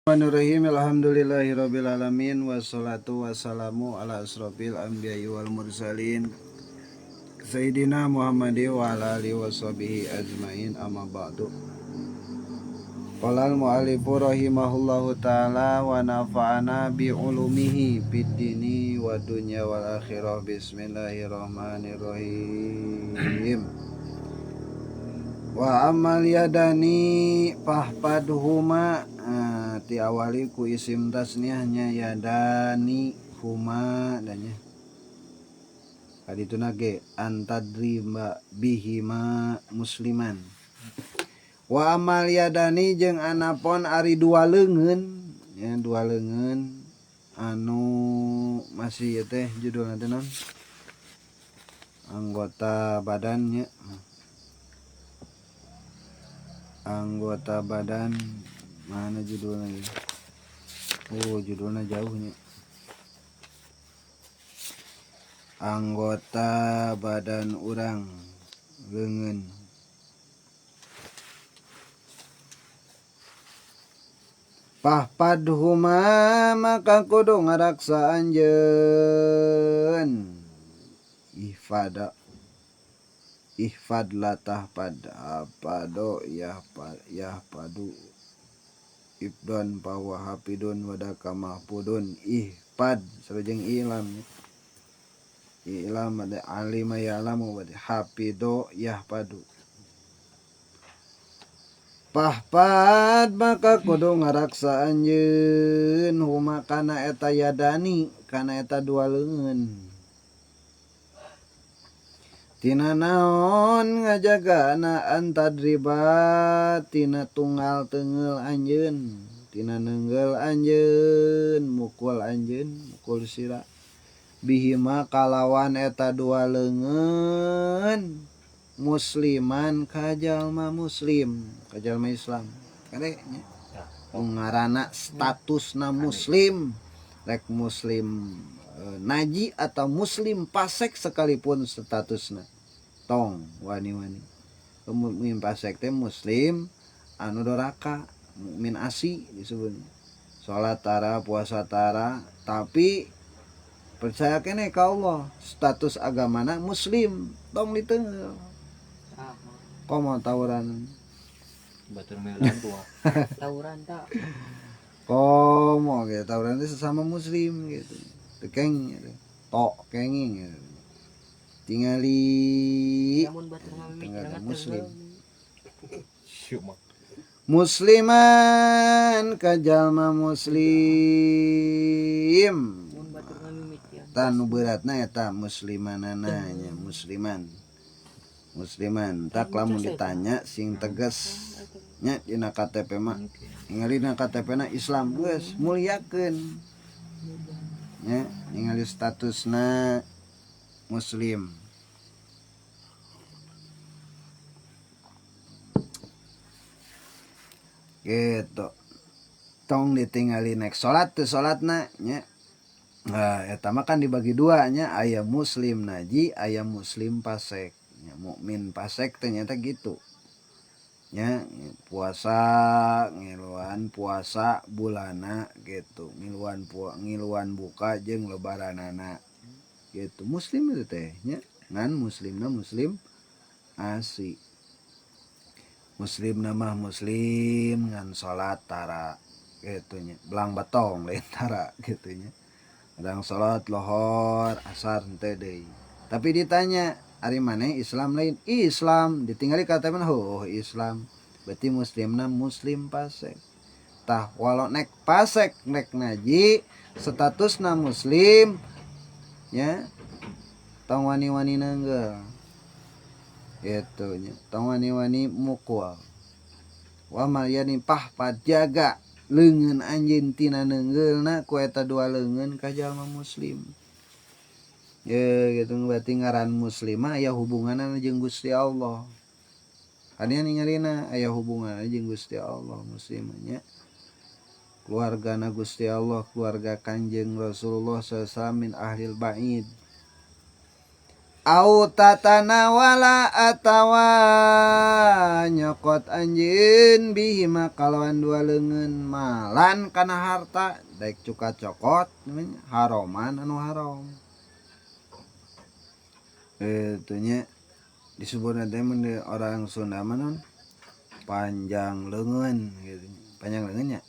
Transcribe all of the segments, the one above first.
Bismillahirrahmanirrahim. Alhamdulillahirabbil alamin wassalatu wassalamu ala asrofil anbiya'i wal mursalin sayyidina Muhammadi wa ala alihi washabihi ajmain, amma ba'du. Qala al muallifu rahimahullahu taala wa nafa'ana bi ulumihi fid dini wa dunya wal akhirah. Bismillahirrahmanirrahim. Wa amal yadani fahpadhuma, diawali ku isim tasniahnya yadani huma danya. Kadituna ge antadriba bihima musliman. Wa amal yadani jeung anapon ari dua leungeun ya, dua leungeun anu masih ieu teh judulna teh naon? Anggota badannya. Anggota badan mana judulnya ini? Oh, judulnya jauhnya. Anggota badan urang leungeun. Pahpadhuma maka kudu ngaraksa anjeun. Ihfada ihfad la tahpad apado yahpadu ibdon pawa hafidun wadaka mahfudun ihfad sareng ilam ilam ada alima ya'lamu wa hafido yahpadu. Pahpad maka kudu ngaraksa anjeun huma kana eta yadani kana eta dua leungeun. Tina naon ngajagana antadriba tina tunggal tengeul anjeun, tina neunggeul anjeun, mukul anjeun, mukul sira bihima kalawan eta dua leungeun musliman ka jalma muslim, ka jalma Islam. Kade nya ngaranna statusna muslim, rek muslim naji atau muslim pasek sekalipun statusna tong wani-wani. Mukmin pasek teh muslim anu doraka, mukmin asi disebutnya. Salat tara, puasa tara, tapi percaya kene ka Allah, status agamana muslim, tong diteunggeul. Komo tawuran. Batur melan tua. Tawuran tak. Komo gitu, tawuran itu sesama muslim gitu. Tekeng gitu. Tok kenging gitu. Tingali tinggal muslim. Musliman ka jalma muslim. Tanu beratna eta muslimanana nya musliman. Musliman tak lamun ditanya sing tegas nya dina KTP mah. Ningali dina KTP na Islam geus muliakeun. Nya ningali statusna muslim. Gitu. Tong ditingali nek salat teu salatna nya. Nah, eta mah kan dibagi dua nya, aya muslim naji, aya muslim pasek. Nya mukmin pasek teh nyata gitu. Nya puasa, ngiluan puasa bulana gitu, ngiluan ngiluan buka jeung lebaranana. Gitu muslim itu teh nya, ngan muslimna muslim asi. Muslim mah muslim ngan salat tara gitu nya, belang betong lain tara gitu nya. Kadang salat lohor, asar henteu deui. Tapi ditanya ari maneh Islam lain? Islam, ditinggali KTP mah oh Islam. Berarti muslimna muslim pasek. Tah walau nek pasek nek ngaji statusna muslim nya, tong wani-wani neunggeul gitu nya, tong wani-wani mukul. Wa mal yani pahpad jaga leungeun anjeun tina neunggeulna ku eta dua leungeun ka jalma muslim. Ya gitu berarti ngaran muslimah aya hubunganna jeung Gusti Allah. Kadieu ningalina aya hubunganna jeung Gusti Allah muslimah nya. Keluargana Gusti Allah, keluarga Kanjeng Rasulullah sallallahu alaihi wasallam min ahlil bait. Au tatanawala atawa nyokot anjeun bihima kalawan dua leungeun malan kana harta daek cuka cokot haroman anu haram. Itu nya disebutna teh mun orang Sunda mah non panjang leungeun gitu. Panjang leungeun nya.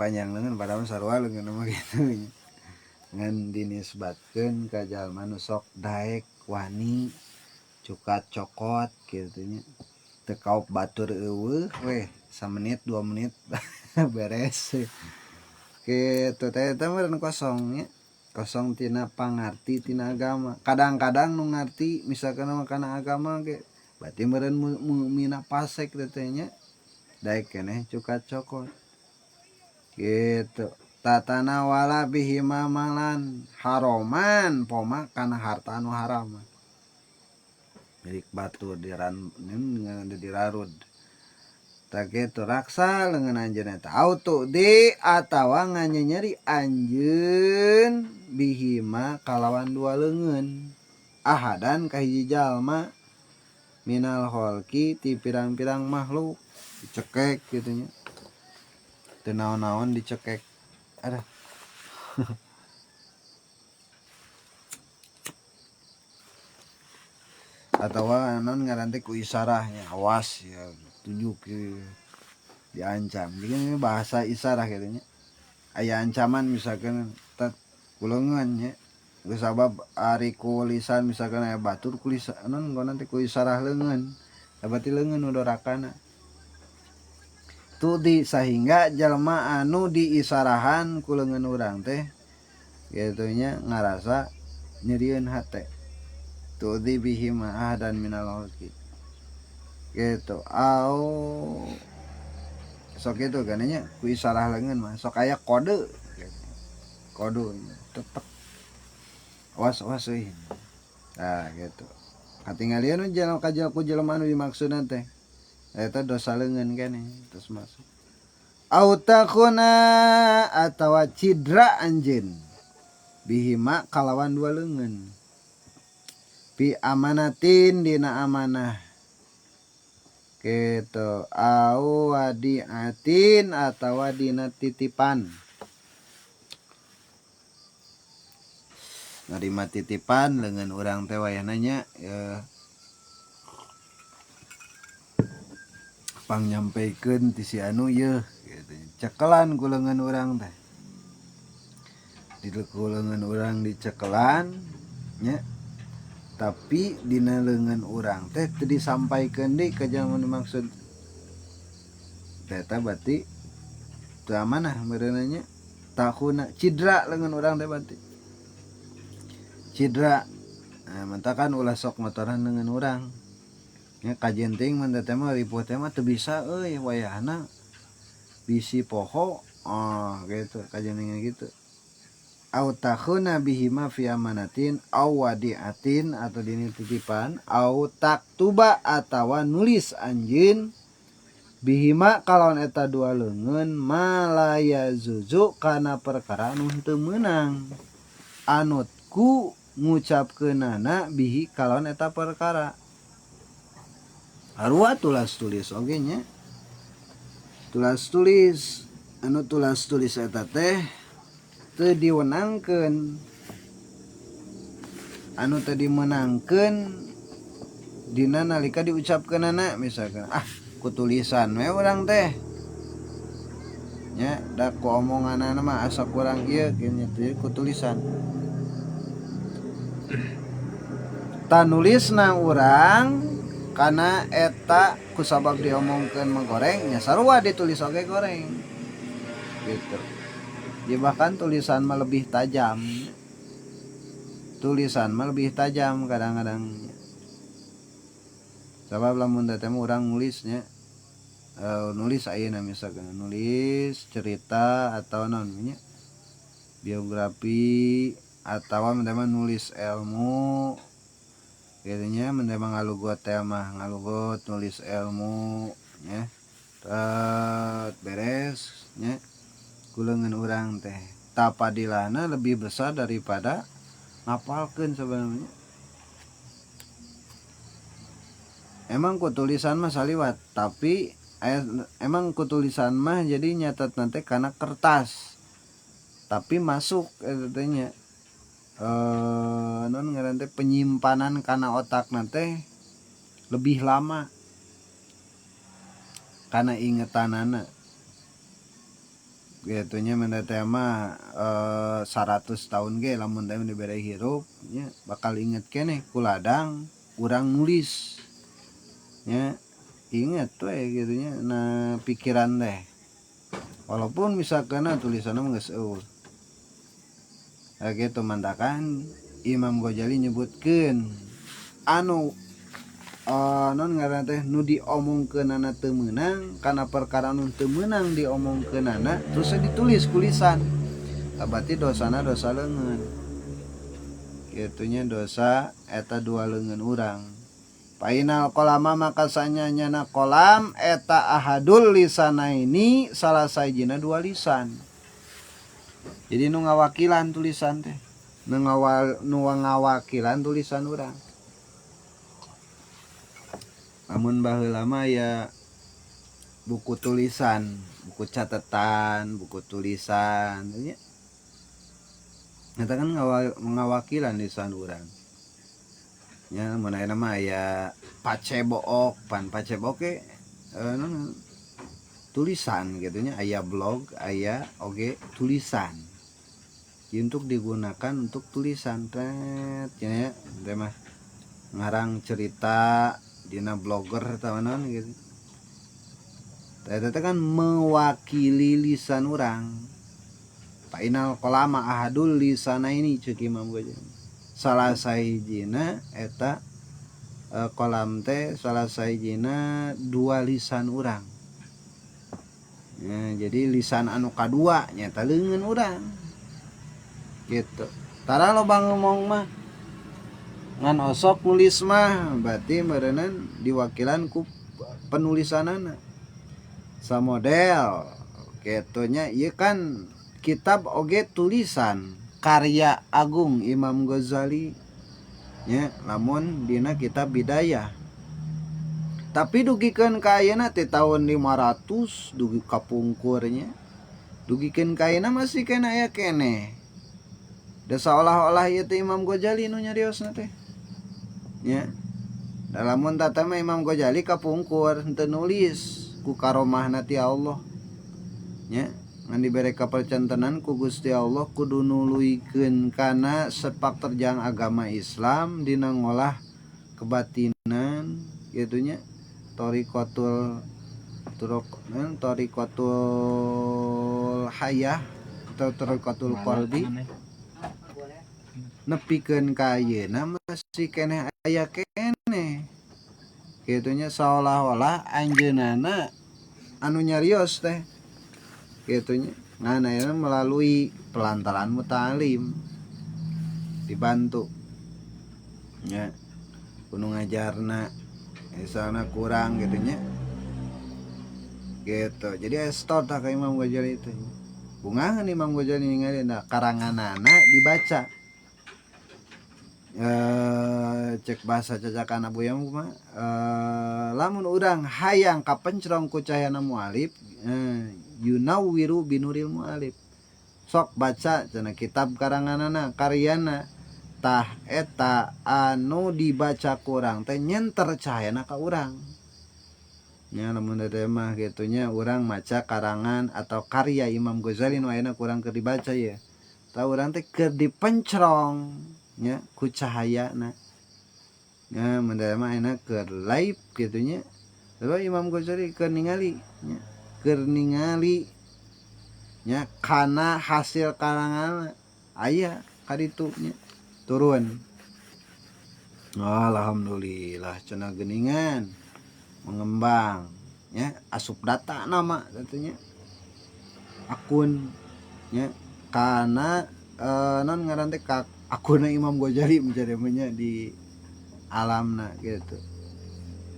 Panjang leungeun padahal sarua leungeun mah kitu nya. Ngan dinisbatkeun ka jalma nu sok daek wani cuka cokot kitu nya. Teu kaop batur eueuh weh samenit 2 menit beres. Kitu teh eta mah kosong nya. Kosong tina pangarti tina agama. Kadang-kadang nu ngarti misalkan mah kana agama ge berarti meureun mukmina fasik teh nya daek keneh cuka cokot. Gitu. Tatanawala bihima malan haroman poma kana harta anu haram. Milik batur diran dirarud. Tak kitu raksa leungeun anjeun eta autu di atawa nganyenyeri anjeun bihima kalawan dua leungeun ahadan ka hiji jalma minal kholqi ti pirang-pirang makhluk dicekek kitu nya. Teu naon-naon dicekek. Aduh. Atawa non ngaran teh ku isarahnya awas ya tunjuk ya, diancam. Jadi ini bahasa isarah gitu nya. Aya ancaman misalkan tet kuleungeun nya. Geus sabab ari ku lisan misalkan aya batur ku lisan non nanti ku isarah leungeun. Berarti leungeun nu dorakana. Tudi sehingga jalma anu diisarahan ku leungeun urang teh kitu nya ngarasa nyerieun hate. Tudi bihima ahdan minal khalqi. Gitu. Au sok kitu kan nya ku isarah leungeun mah sok aya kode gitu. Kode tetep awas awas euy. Nah gitu. Katinggalian jalma kajal ku jelema anu dimaksudna teh. Eta dosa leungeun keneh terus masuk. Au takhuna atawa cidra anjeun bihima kalawan dua leungeun. Fi amanatin dina amanah. Gitu. Au wadiatin atawa dina titipan. Narima titipan leungeun urang teh wayahna nya pangnyampeikeun ti si anu yeuh gitu. Cekelan ku leungeun urang teh. Di ku leungeun urang dicekelan nya. Tapi dina leungeun urang teh teu disampaikeun deui ka jalma nu dimaksud. Eta berarti teu amanah meureunna nya. Takhuna cidra leungeun urang teh berarti. Cidra. Nah, mentakan ulah sok motoran leungeun urang. Nya kajen teuing mun teh mah ripuh teh mah teu bisa euy wayahna bisi poho. Oh, gitu kajen teuing gitu. Au takhuna bihima fi amanatin au wadiatin atau dini titipan au taktuba atawa nulis anjeun bihima kalawan eta dua leungeun malaya zuzu kana perkara anu henteu meunang anut ku ngucapkeunana bihi kalawan eta perkara. Arwah tulas tulis oge nya. Tulas tulis anu tulas tulis eta teh teu diwenangkeun. Anu teu dimenangkeun dina nalika diucapkeunana misalkan ah ku tulisan we urang teh. Nya da ku omonganana mah asa kurang ieu kieu nya teh ku tulisan. Tanulisna urang kana eta kusabab diomongkeun mah goreng nya sarua ditulis oge goreng. Gitu. Ya bahkan tulisan mah lebih tajam. Tulisan mah lebih tajam kadang-kadang. Sabab lamun teh mah urang nulisnya nulis ayeuna misalkan nulis cerita atau naon nya biografi atawa mun teh mah nulis ilmu kitu nya mun teh mah ngalugot teh mah ngalugot nulis ilmu nya tet beres nya kuleungeun urang teh tapadilana lebih besar daripada ngapalkeun sebenarnya. Emang ku tulisan mah saliwat, tapi emang ku tulisan mah jadi nyatet nanti karena kertas, tapi masuk eta teh nya, non ngaran teh penyimpanan kana otak nanti lebih lama karena ingetanana gitu nya. Mana teh mah 100 tahun ge lamun teh dibere hirup nya bakal inget keneh ku ladang urang nulis nya, inget we gitu nya. Nah, pikiran teh walaupun misalkan tulisanna mah geus eueuh. Nah, gitu mantakan Imam Ghazali nyebutkeun anu non ngaranna teh nu diomongkeunana teu meunang, kana perkara nu teu meunang diomongkeunana terus ditulis ku lisan. Tah, berarti dosana dosa leungeun kitu nya, dosa eta dua leungeun urang. Fa'innal qalama, maka sanyana qolam eta ahadul lisanaini, salah sahijina dua lisan. Jadi nu ngawakilan tulisan teh, nu ngawakilan tulisan urang. Lamun baheula mah ya buku tulisan, buku catatan, buku tulisan nya. Eta kan ngawakilan lisan urang. Nya mun ayeuna mah aya Facebook, pan Facebook ge naon, tulisan gitu nya, aya blog, aya oge tulisan. Untuk digunakan untuk tulisan tet nya teh mah ngarang cerita dina blogger atau naon gitu. Tah, eta teh kan mewakili lisan urang. Fa'innal qalama ahadul lisanaini, ceuk Imam Ghazali. Salah sahijina eta qolam teh salah sahijina dua lisan urang. Ya, jadi lisan anu kadua nyata leungeun urang. Gitu. Tara loba ngomong mah ngan osok nulis mah berarti meureunan diwakilan ku penulisanana. Samodel kitu nya, ieu kan kitab oge tulisan karya agung Imam Ghazali nya, lamun dina kitab Bidayah. Tapi dugikeun ka ayeuna ti tahun 500 dugi kapungkur nya, dugikeun ka ayeuna masih keneh aya keneh. Da seolah-olah ieu teh Imam Ghazali nu nyariosna teh. Nya. Da lamun tata mah Imam Ghazali kapungkur henteu nulis ku karomahna ti Allah. Nya, ngan dibere kapercantenan ku Gusti Allah kudu nuluykeun kana sepak terjang agama Islam dina ngolah kebatinan kitu nya, thariqatul turuk, thariqatul hayah atau thariqatul qalbi, nepikeun ka ayeuna masih keneh aya keneh kitu nya, seolah-olah anjeunana anu nyarios teh kitu nya. Ngan ayeuna melalui pelantaran muta'alim dibantu nya, kudu ngajarna misalna kurang gitu nya gitu. Jadi estor tah ka Imam Ghazali teh, bungahan Imam Ghazali ningali nah karanganana dibaca, cek bahasa cacakan Abu Yam mah, lamun urang hayang kapencrong ku cahayana mualif, yunawwiru binuril mualif, sok baca cenah kitab karanganana, karyana. Tah, eta anu dibaca ku urang teh nyenter cahayana ka urang nya. Lamun teh mah kitu nya, urang maca karangan atau karya Imam Ghazali nu ayeuna kurang keur dibaca ya, tah urang teh keur dipencrong nya ku cahayana nya. Mun mah ayeuna keur live kitu nya. Lalu Imam Ghazali keur ningali nya, keur ningali nya kana hasil karangan aya kaditu nya, turun. Alhamdulillah cenah, geuningan mengembang nya, asup data nama tentunya akun nya kana non ngaran teh ka akunna Imam Ghazali menjadi nya di alamna gitu,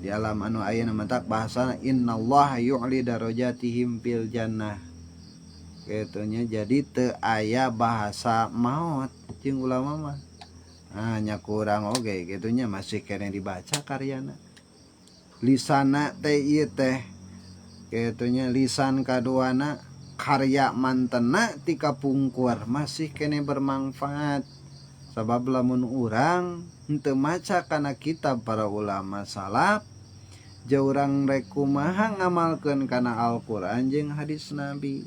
di alam anu ayeuna. Matak bahasana innallaha yu'li darajatihim fil jannah kitu nya. Jadi teu aya bahasa maot jeung ulama mah. Nah, nya kurang oge kitu nya, masih keneh dibaca karyana. Lisana teh ieu teh kitu nya lisan kaduana karya mantena ti kapungkur masih keneh bermanfaat sabab lamun urang henteu maca kana kitab para ulama salaf jauh urang rek kumaha ngamalkeun kana Al-Qur'an jeung hadis Nabi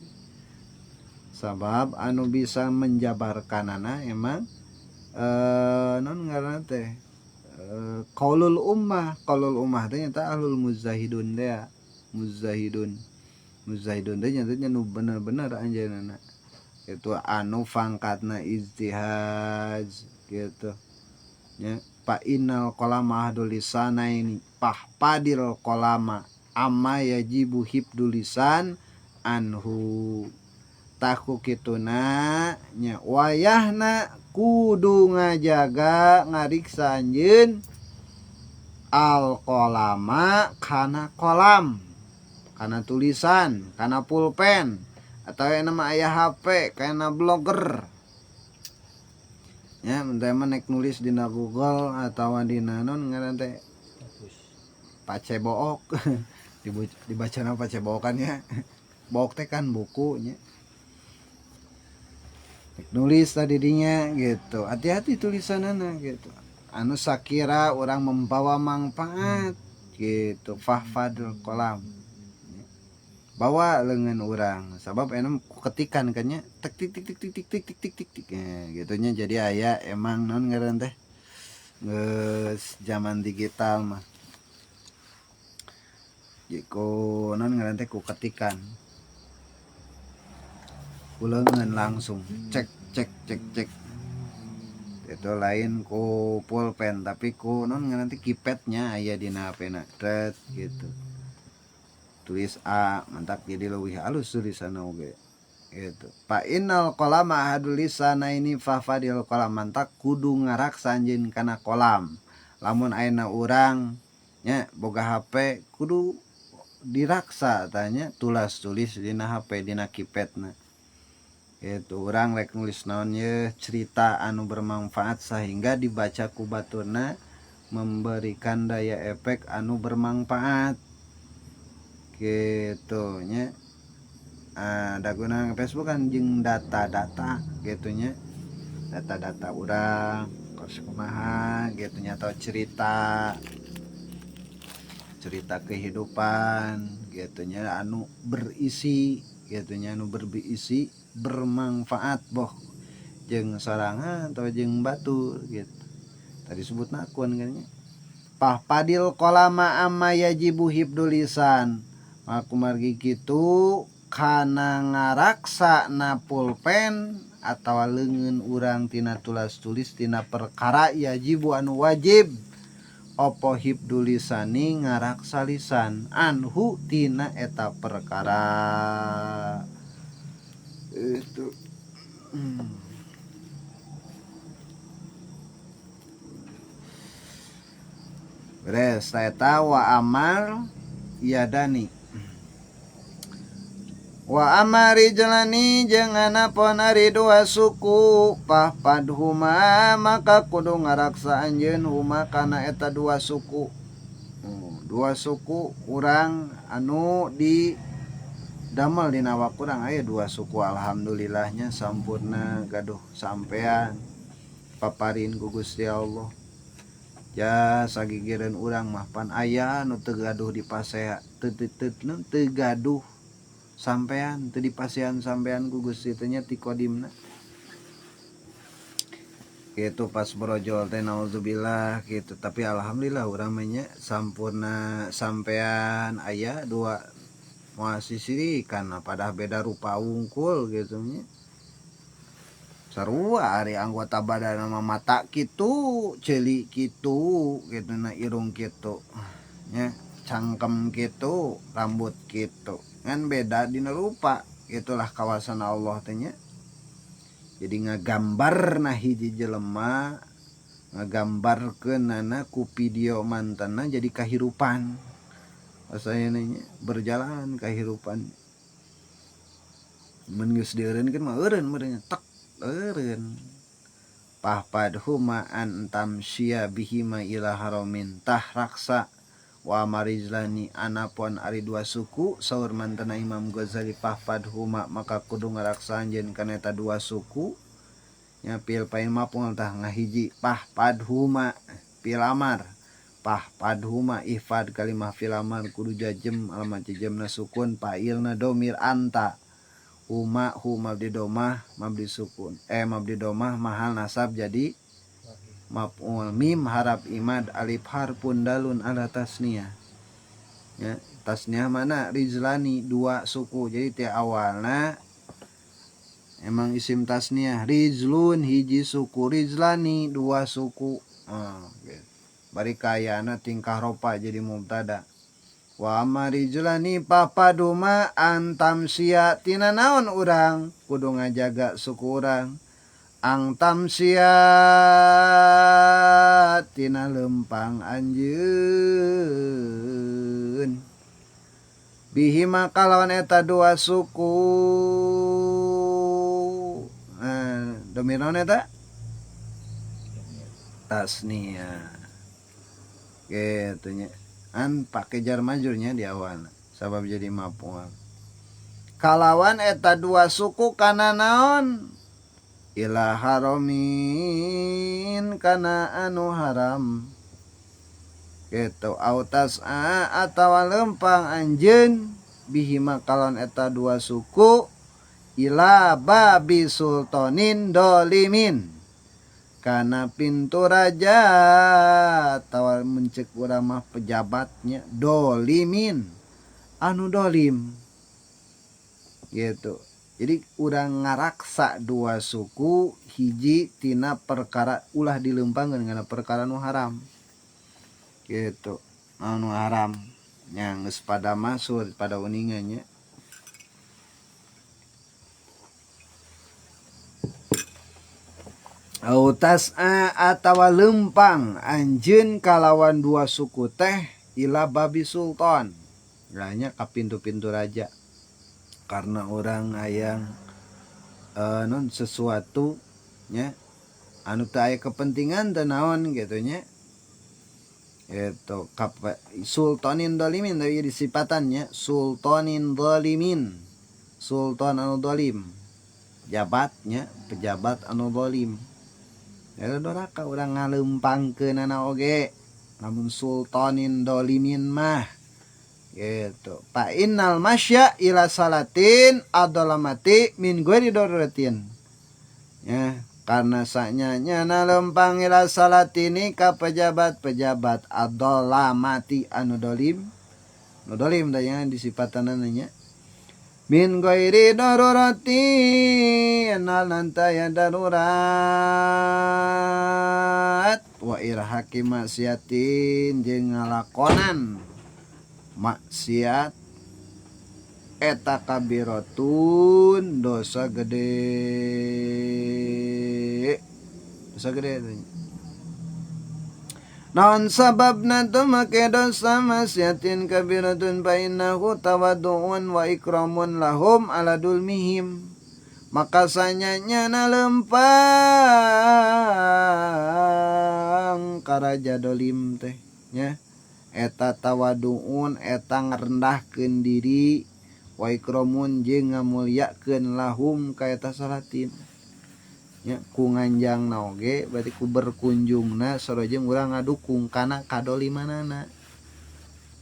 sabab anu bisa menjabarkanana emang non ngaranna teh qaulul ummah. Qaulul ummah teh nyata ahlul muzahidun teh ya. Muzahidun muzahidun teh nyata nu bener-bener anjeunna itu anu pangkatna ijtihad gitu nya. Fa innal qalama ahdul lisanaini fahpadil qalama amma yajibu hibdul lisan anhu. Taku kituna nya wayahna kudu ngajaga ngariksa anjeun al qalama kana kolam kana tulisan kana pulpen atau yang nama aya HP kana blogger ya mun nek nulis dina Google atau dina non ngaran teh pacebook dibacana pacebokan ya book teh kan buku nya nulis tadi dinya gitu hati-hati tulisanana gitu anu sakira orang membawa manfaat gitu fahfadul kolam bawa lengan orang sabab enem ketikan kan nya tek tik tik tik tik tik tik tik tik tik tik gitu nya. Jadi aya emang non ngaran teh geus zaman digital mah ku non ngaran teh ku ketikan ku leungeun langsung cek cek cek cek itu lain ku pulpen tapi ku non ngaran teh keypadnya aya dina HP na tet gitu tulis A mantap jadi leuwih halus tulisan oge gitu. Fa innal qalama ahadul lisanaini fahfadil qalam mantak kudu ngaraksa anjeun kana kolam lamun ayeuna urang nya boga HP kudu diraksa tanya tulas tulis dina HP dina keypadna gitu. Urang rek nulis naon ye cerita anu bermanfaat sehingga dibaca ku baturna memberikan daya efek anu bermanfaat gitu nya. Da guna Facebook kan jeung data-data gitu nya, data-data urang kos kumaha gitu nya atau cerita cerita kehidupan gitu nya anu berisi gitu nya anu berisi bermanfaat boh jeung sorangan atau jeung batur gitu. Tadi sebutna akun kan nya. Fahpadil qalama amma yajibu hibdul lisan. Aku margi kitu kana ngaraksa na pulpen atawa leungeun urang tina tulas tulis tina perkara yajibu anu wajib apa hibdul lisani ngaraksa lisan anhu tina eta perkara itu. Beres eta wa amal yadani wa amari jalani jeung anapon ari dua suku fahpadhuma maka kudu ngaraksa anjeun huma kana eta dua suku. Dua suku urang anu di damel dina awak urang aya dua suku alhamdulillahnya sampurna gaduh sampean paparin ku Gusti Allah. Ja sagigireun urang mah pan aya nu teu gaduh dipasea teu teu teu gaduh sampean teu dipasean sampean ku Gusti teh nya ti qadimna. Gitu pas borojol teh naudzubillah gitu, tapi alhamdulillah urang mah nya sampurna sampean aya dua moal sisirikan pada beda rupa wungkul gitu nya. Sarua ari anggota badan mah mata kitu, ceuli kitu gitu na irung kitu nya, cangkem kitu, rambut kitu. Ngan beda dina rupa, itulah kawasan Allah teh nya. Jadi ngagambarna hiji jelema, ngagambarkeunana ku video mantanna jadi kahirupan. Asayana nya berjalan kahirupan. Mun geus dieureunkeun mah eureun meureun tek eureun. Fahpadhuma an tamsya bihima ila haramin tah raksa Wa marijlani anapon ari dua suku saur mantena Imam Ghazali fahfadhuma maka kudu ngaraksa anjeun kana eta dua suku nya fi'il fa'il maf'ul tah ngahiji fahfadhuma fi'il amar fahfadhuma ihfad kalimah fi'il amar kudu jajem alamat jejemna sukun fa'ilna domir anta huma hu mabdi domah mabdi sukun mabdi domah mahal nasab jadi maf'ul mim harap imad alif harfun dalun ala tasniyah ya tasniyah mana rijlani dua suku jadi ti awalna emang isim tasniyah rijlun hiji suku rijlani dua suku gitu. Bari kayana tingkah ropa jadi mubtada wa amma rijlani papaduma antamsia tina naon urang kudu ngajaga suku urang ang tamsia tina lempang anjeun bihima kalawan eta dua suku domir naon eta tasnia gitu nya an pake jar majrurnya di awal sabab jadi maf'ul kalawan eta dua suku kana naon ila haramin kana anu haram gitu autas atawa lempang anjeun bihima kalawan eta dua suku ila babi sultanin dolimin kana pintu raja atawa mun cek urang mah pejabatnya dolimin anu dolim gitu. Jadi urang ngaraksa dua suku hiji tina perkara ulah dilempangkeun kana perkara nu haram gitu, anu haram nya geus pada masuk pada uningannya. Autas atawa lempang anjeun kalawan dua suku teh ila babi sultan nya ka pintu-pintu raja karena orang hayang non sesuatu nya anu teu aya kepentingan teu naon gitu nya itu sultanin dolimin tapi disipatannya sultanin dolimin sultan anu dolim jabatnya pejabat anu dolim ya doraka urang ngalempangkeunana oge lamun sultanin dolimin mah gitu. Fa innal masya ila salatin adalamati min ghairi daruratin ya karena saknya nyana lempang ila salatini ka pejabat-pejabat adalamati anu dolim nu dolim da nya disipatanana nya min ghairi darurati nalantaya darurat wa irhaqi maksiatin jeung ngalakonan maksiat eta kabiratun dosa gede dosa gede. Naon sababna teu make dosa maksiatin kabiratun fa innahu tawaddu'un wa ikramun lahum ala dulmihim maka sanyanya na lempang karaja dolim teh nya eta tawadu'un eta ngarendahkeun diri wa ikramun jeung ngamulyakeun lahum ka eta salatin nya ku nganjangna oge berarti ku berkunjungna sarojeng urang ngadukung kana kadolimanana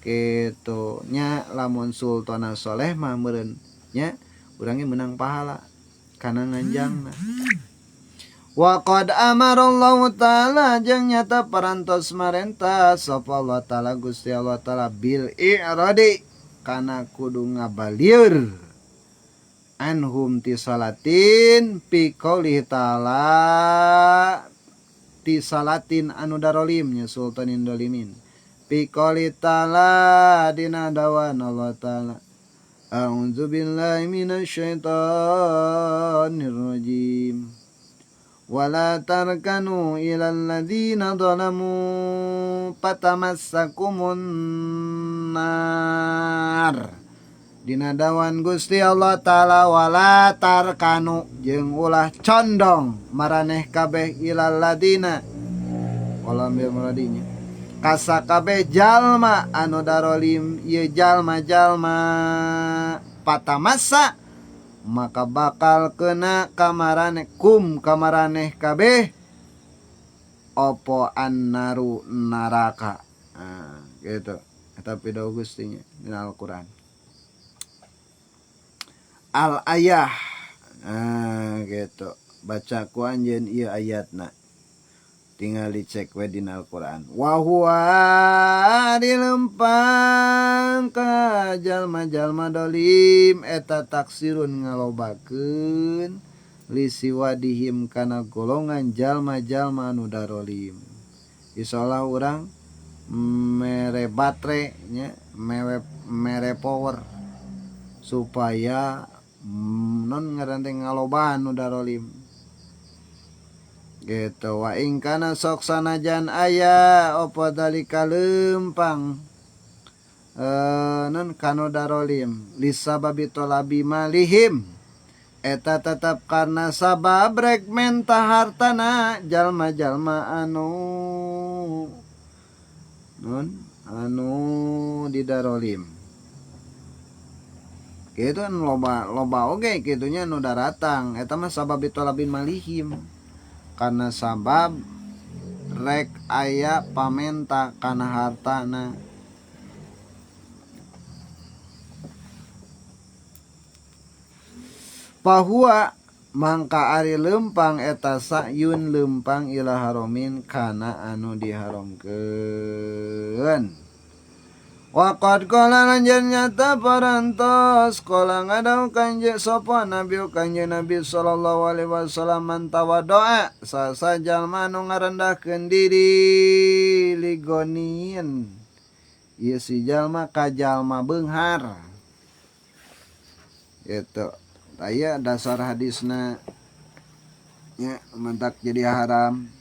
kitu nya lamun sultana soleh mah meureun nya urangnya menang pahala kana nganjangna. Wa qad amarallahu ta'ala jeung nyata parantos marentah sapa Allah ta'ala Gusti Allah ta'ala bil i'radi kana kudu ngabalieur anhum ti salatin fi qouli ta'ala ti salatin anu darolim nya sultanin dolimin fi qouli ta'ala dina dawan Allah ta'ala a'udzu billahi minasyaitonir rajim wala tarkanu ilal ladzina zalamu fatamassakumun nar dina dawan Gusti Allah ta'ala wala tarkanu jeung ulah condong maraneh kabeh ilal ladina wala ambil muradinya Kasakabeh jalma anu darolim ieu jalma-jalma patamasa maka bakal kena kamarane kum kamaraneh kabeh opo annaru neraka. Nah, gitu. Eta pidawuh Gusti nya dina Al-Qur'an. Al ayah. Nah, gitu. Baca ku anjeun ieu ayatna. Tinggal dicek we dina Al-Qur'an. Wa huwa dilempang ka jalma-jalma dolim eta taksirun ngalobakeun lisiwadihim kana golongan jalma-jalma anu darolim. Insyaallah urang mere batre nya, mere power supaya non ngaran teh ngalobaan nu darolim. Gitu wa ing kana sok sanajan aya apa dalika lempang non kanu darolim lisababi tolabi malihim eta tetap karena sabab rek menta hartana jalma-jalma anu non anu didarolim. Kitu anu loba oge kitunya anu daratang eta mah sababi tolabin malihim karena sabab rek aya pamenta kana hartana. Bahwa mangka ari lempang eta sa'yun lempang ila haromin kana anu diharomkeun. Waqad qala lanjeun nyata parantos qala ngadau kanjeng sapa nabi kanjeng Nabi sallallahu alaihi wasallam man tawadoa sasa jalma anu ngarendahkeun diri ligonin ieu si jalma ka jalma beunghar. Gitu. Aya dasar hadisna nya mentak jadi haram.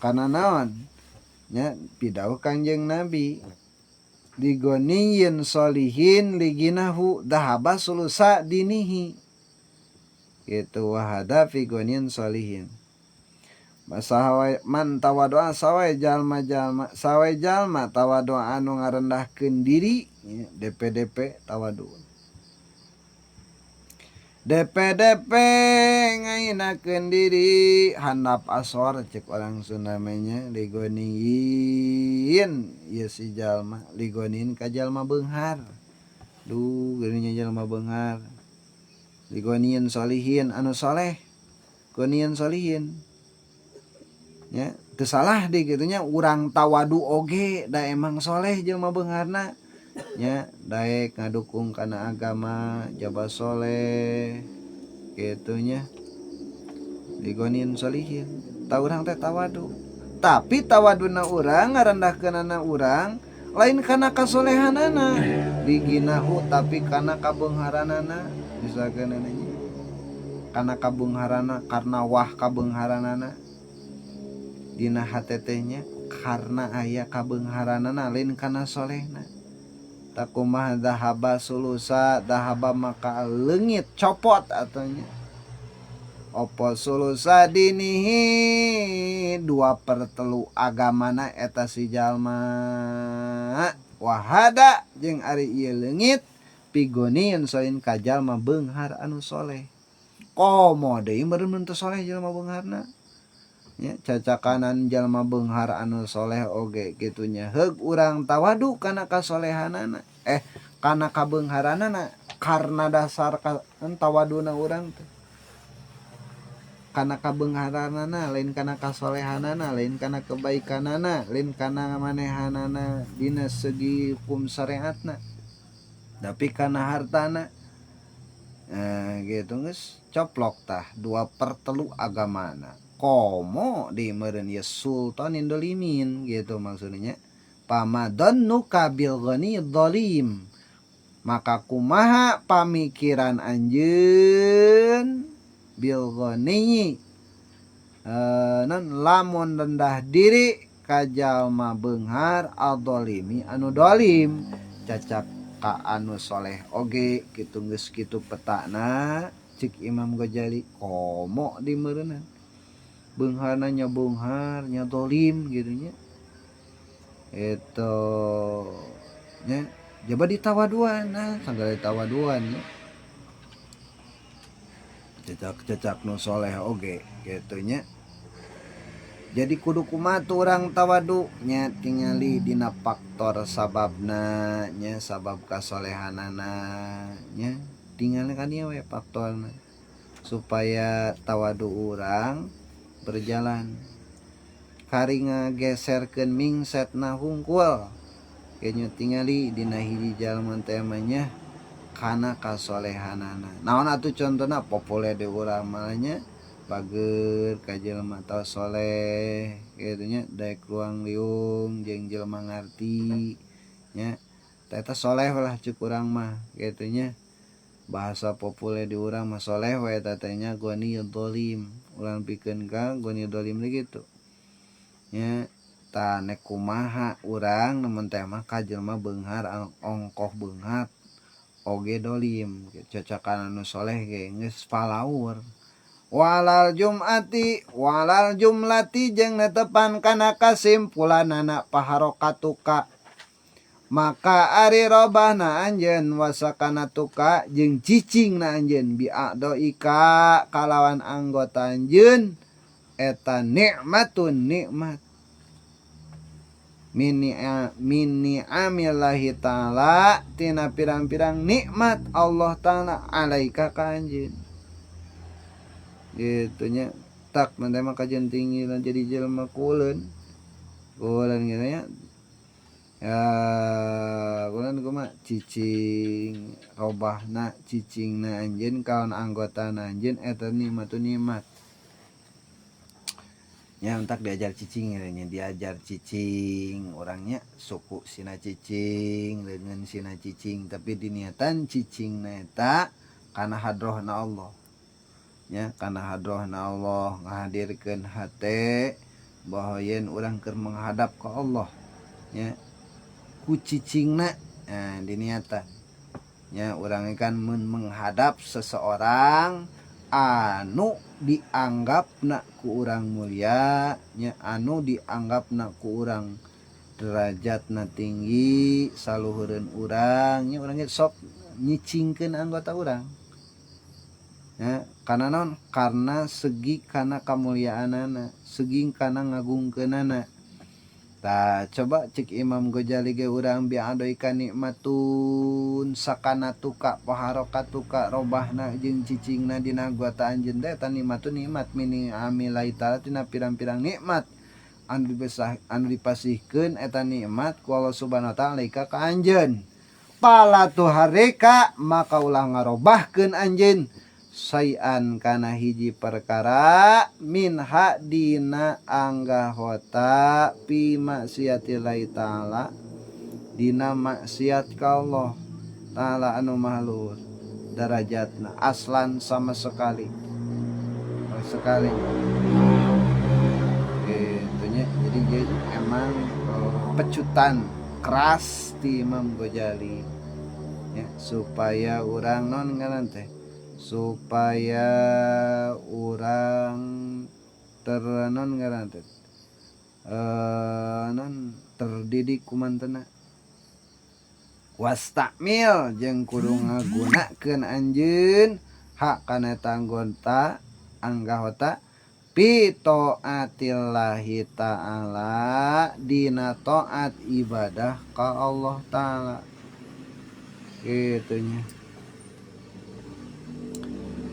Karena naon? Nya pidawuh Kanjeng Nabi ligoniyin solihin liginahu dahaba sulusa dinihi. Gitu wahada fi gonin solihin. Masahawai man tawadoa sawai jalma-jalma sawai jalma tawadoa anu ngarendahkeun diri DPDP tawadu. DPDP ngainakeun diri handap asor cek orang Sunda mah ligoniin ieu si jalma ligonin ka jalma beunghar. Duh geuning jalma beunghar. Ligoniin solihin anu soleh. Goniin solihin. Nya teu salah deui kitu nya urang tawadu oge da emang soleh jelema beungharna. Nya daek ngadukung kana agama jaba soleh kitu nya ligonin solihin ta urang teh tawadu tapi tawaduna urang ngarendahkeunana urang lain kana kasolehanana diginahu tapi kana kabeungharanana misalkeunana nya kana kabeungharana karena wah kabeungharanana dina hate teh nya karena aya kabeungharanana lain kana solehna. Takumah dahaba sulusa dahaba maka leungit copot atunya opo sulusa dinihi 2/3 agamana eta si jalma wahada jeung ari ieu leungit pigonian soin ka jalma beunghar anu soleh komo deui meureun teu soleh jalma beungharna nya cacakanan jalma beunghar anu soleh oge kitunya heug urang tawadu kana kasolehanana kana kabeungharanana karena dasar tawaduna urang teh kana kabeungharanana lain kana kasolehanana lain kana kebaikanana lain kana manehanana dina segi hukum syariatna tapi kana hartana gitu geus coplok tah 2/3 agamana komo di meureun ye sultanin dolimin gitu maksudnya pamadonnuka bil ghani dhalim maka kumaha pamikiran anjeun bil ghani non lamun rendah diri ka jalma beunghar adzalimi anu dolim cacak ka anu soleh oge kitu geus kitu petana cik Imam Ghazali komo di meureunna beungharna nya beunghar nya dolim gitu nya. Itu nya jaba ditawaduan, nah sagala ditawaduan nya. Cecak-cecak nu soleh oge kitu nya. Jadi kudu kumaha tuh urang tawadu nya tingali dina faktor sababna nya, sabab kasolehanana nya, tingali ka dieu we faktorna supaya tawadu urang berjalan. Kari ngageserkeun mindsetna hungkul nya tingali dina hiji jalma teh mah nya kana kasolehanana. Naon atuh contona populer di urang mah nya bager ka jelema tos soleh kitu nya, daek luang liung jeung jelema ngarti nya, tah eta soleh lah cek urang mah kitu nya. Bahasa populer di urang mah soleh we eta teh nya, goni dolim, urang pikeun ka goni dolim teh kitu nya. Tah nek kumaha urang nemen teh mah ka jelema beunghar ongkoh beunghar oge dolim cocokan anu soleh ge geus palaur. Walal jum'ati walal jumlati jeung netepan kana kasimpulanana paharokatuka, maka ari robahna anjeun wasakanatuka jeung cicingna anjeun bi'adoika kalawan anggota anjeun eta nikmatun nikmat min ni'amillahi ta'ala tina pirang-pirang nikmat Allah ta'ala alaika ka anjeun gitu nya. Tak mah mah kajian tinggi lah jadi jelema kuleun kuleun gitu nya. Ya kuleun kumaha cicing robahna cicingna anjeun kawan anggotana anjeun eta nikmatun nikmat nya. Entak diajar cicing nya, diajar cicing orangnya suku sina cicing leungeun sina cicing, tapi diniatan cicing na eta kana hadrohna Allah nya, kana hadrohna Allah ngahadirkeun hate bahwa yen urang keur menghadap ka Allah nya ku cicingna. Nah, diniatan nya urang kan mun menghadap seseorang anu dianggapna ku urang mulia nya, anu dianggapna ku urang derajatna tinggi saluhureun urang nya, urang ge sok nyicingkeun anggota urang ya, karena naon, karena segi kana kamuliaanana, segi kana ngagungkeunana. Tah coba cek Imam Ghazali ge urang bi'adoika nikmatun sakanatuka paharokatuka robahna jeung cicingna dina anggota anjeun teh eta nikmatun nikmat mini amillahi ta'ala tina pirang-pirang nikmat anu dibesah anu dipasihkeun eta nikmat ku Allah Subhanahu wa taala ka anjeun. Pala tuharika maka ulah ngarobahkeun anjeun sayan kana hiji perkara minha dina anggahota fi maksiatillahi ta'ala dina maksiat ka Allah ta'ala anu maha luhur darajatna aslan sama sekali sekali gitu nya. Jadi emang pecutan keras ti Imam Ghazali ya, supaya urang non ngaran teh supaya urang ternon ngaran teh non terdidik kumantena. Wastakmil jeung kudu ngagunakeun anjeun hak kana eta anggota anggahota fi taatillahi ta'ala dina taat ibadah ka Allah ta'ala kitu nya.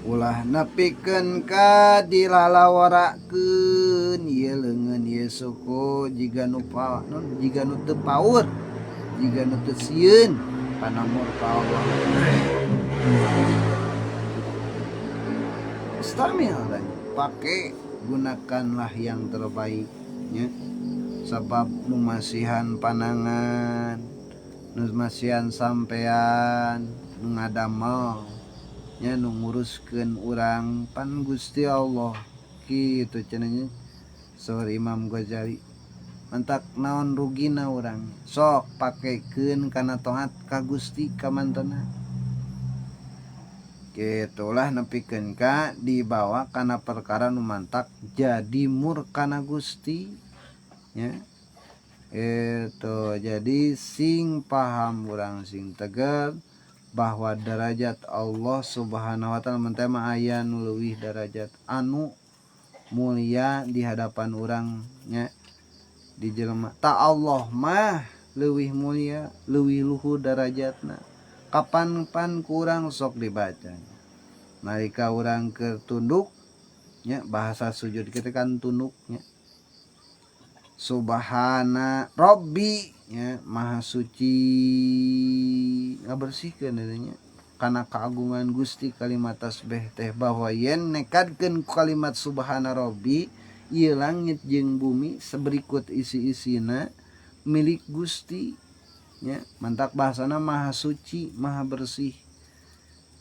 Ulah nepikeun ka dilalaworakeun ieu leungeun ieu suku jiga nu non jiga nu teu paur jiga nu teu sieun kana murka Allah. Istamil pakai, gunakanlah yang terbaiknya, sebab nu masihan panangan, nu masihan sampean, nu ngadamel nya, nu nguruskeun urang pan Gusti Allah kitu cenah nya. Saur Imam Ghazali, mantak naon rugina urang sok pakekeun kana taat ka Gusti kamantena. Gitulah nepikeun ka dibawa kana perkara nu mantak jadi murkana Gusti nya. Itu jadi sing paham urang, sing tegar bahwa derajat Allah Subhanahu wa ta'ala mun teh mah aya nu leuwih derajat anu mulia di hadapan urang nya, di jelema tak Allah mah leuwih mulia, leuwih luhur derajatna. Kapan pan kurang sok dibaca nalika urang keur tunduk nya, bahasa sujud kita kan tunduknya, subhana robbi nya, maha suci, ngabersihkeun nya karena keagungan Gusti. Kalimat tasbih teh bahwa yen nekadkeun kalimat subhana robbi, ieu langit jeung bumi seberikut isi-isina milik Gusti nya. Mantak bahasana maha suci, maha bersih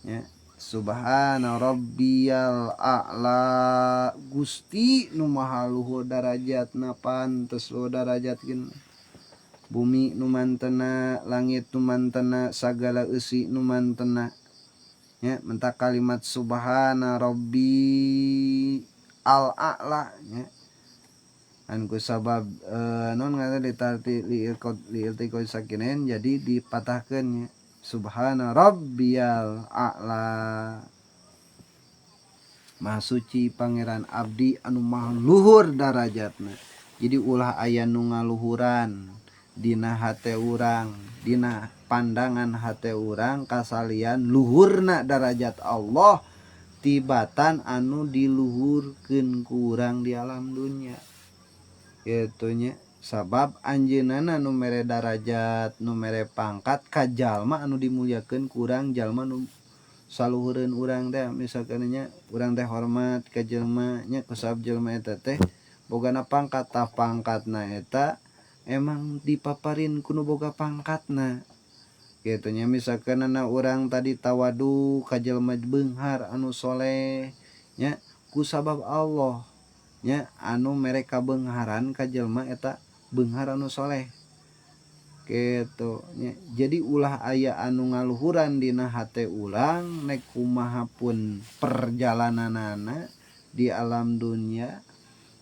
nya. Subhana rabbiyal a'la, Gusti nu maha luhur darajatna, pantes luhur darajat gin bumi nu mantena, langit nu mantena, sagala eusi nu mantena nya. Mentak kalimat subhana rabbi al a'la nya, an ku sabab non ngaran ditarti li li sakinen, jadi dipatahkeun nya, subhana rabbiyal a'la, maha suci pangeran abdi anu maha luhur darajatna. Jadi ulah aya nu ngaluhuran dina hate urang, dina pandangan hate urang kasalian luhurna darajat Allah tibatan anu diluhurkeun ku urang di alam dunya kitu nya. Sabab anjeunna nu mere darajat, nu mere pangkat ka jalma anu dimuliakeun ku urang, jalma nu saluhureun urang teh. Misalkan nya urang teh hormat ka jelema nya, kusabab jelema eta teh bogana pangkat. Tah, pangkatna eta emang dipaparin ku nu boga pangkatna kitu nya. Misalkan urang tadi tawadu ka jelema beunghar anu soleh nya, kusabab Allah nya anu mere kabeungharan ka jelema eta beunghar anu soleh kitu nya. Jadi ulah aya anu ngaluhuran dina hate urang, nek kumaha pun perjalananana di alam dunia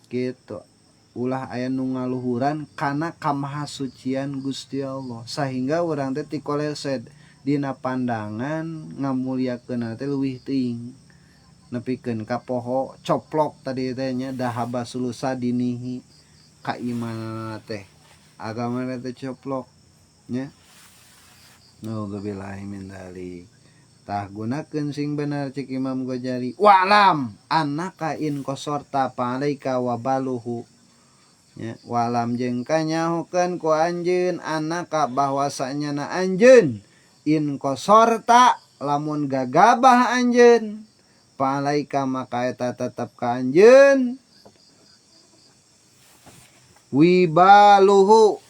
kitu, ulah aya nu ngaluhuran kana kamahasucian Gusti Allah sehingga urang teh tikoleset dina pandangan ngamuliakeun teh leuwih teuing, nepikeun ka poho, coplok tadi teh nya, dahaba sulusa dinihi, kaimanan teh, agama teh coplok nya. Naudzubillahi min dzalik. Tah, gunakeun sing bener. Cik Imam Ghazali, wa'lam annaka in qasorta fa'alaika wabaluhu nya. Wa'lam jeung kanyahokeun ku anjeun, annaka bahwasanya na anjeun, in qasorta lamun gagabah anjeun, fa'alaika maka eta tetep ka anjeun, wibaluhu,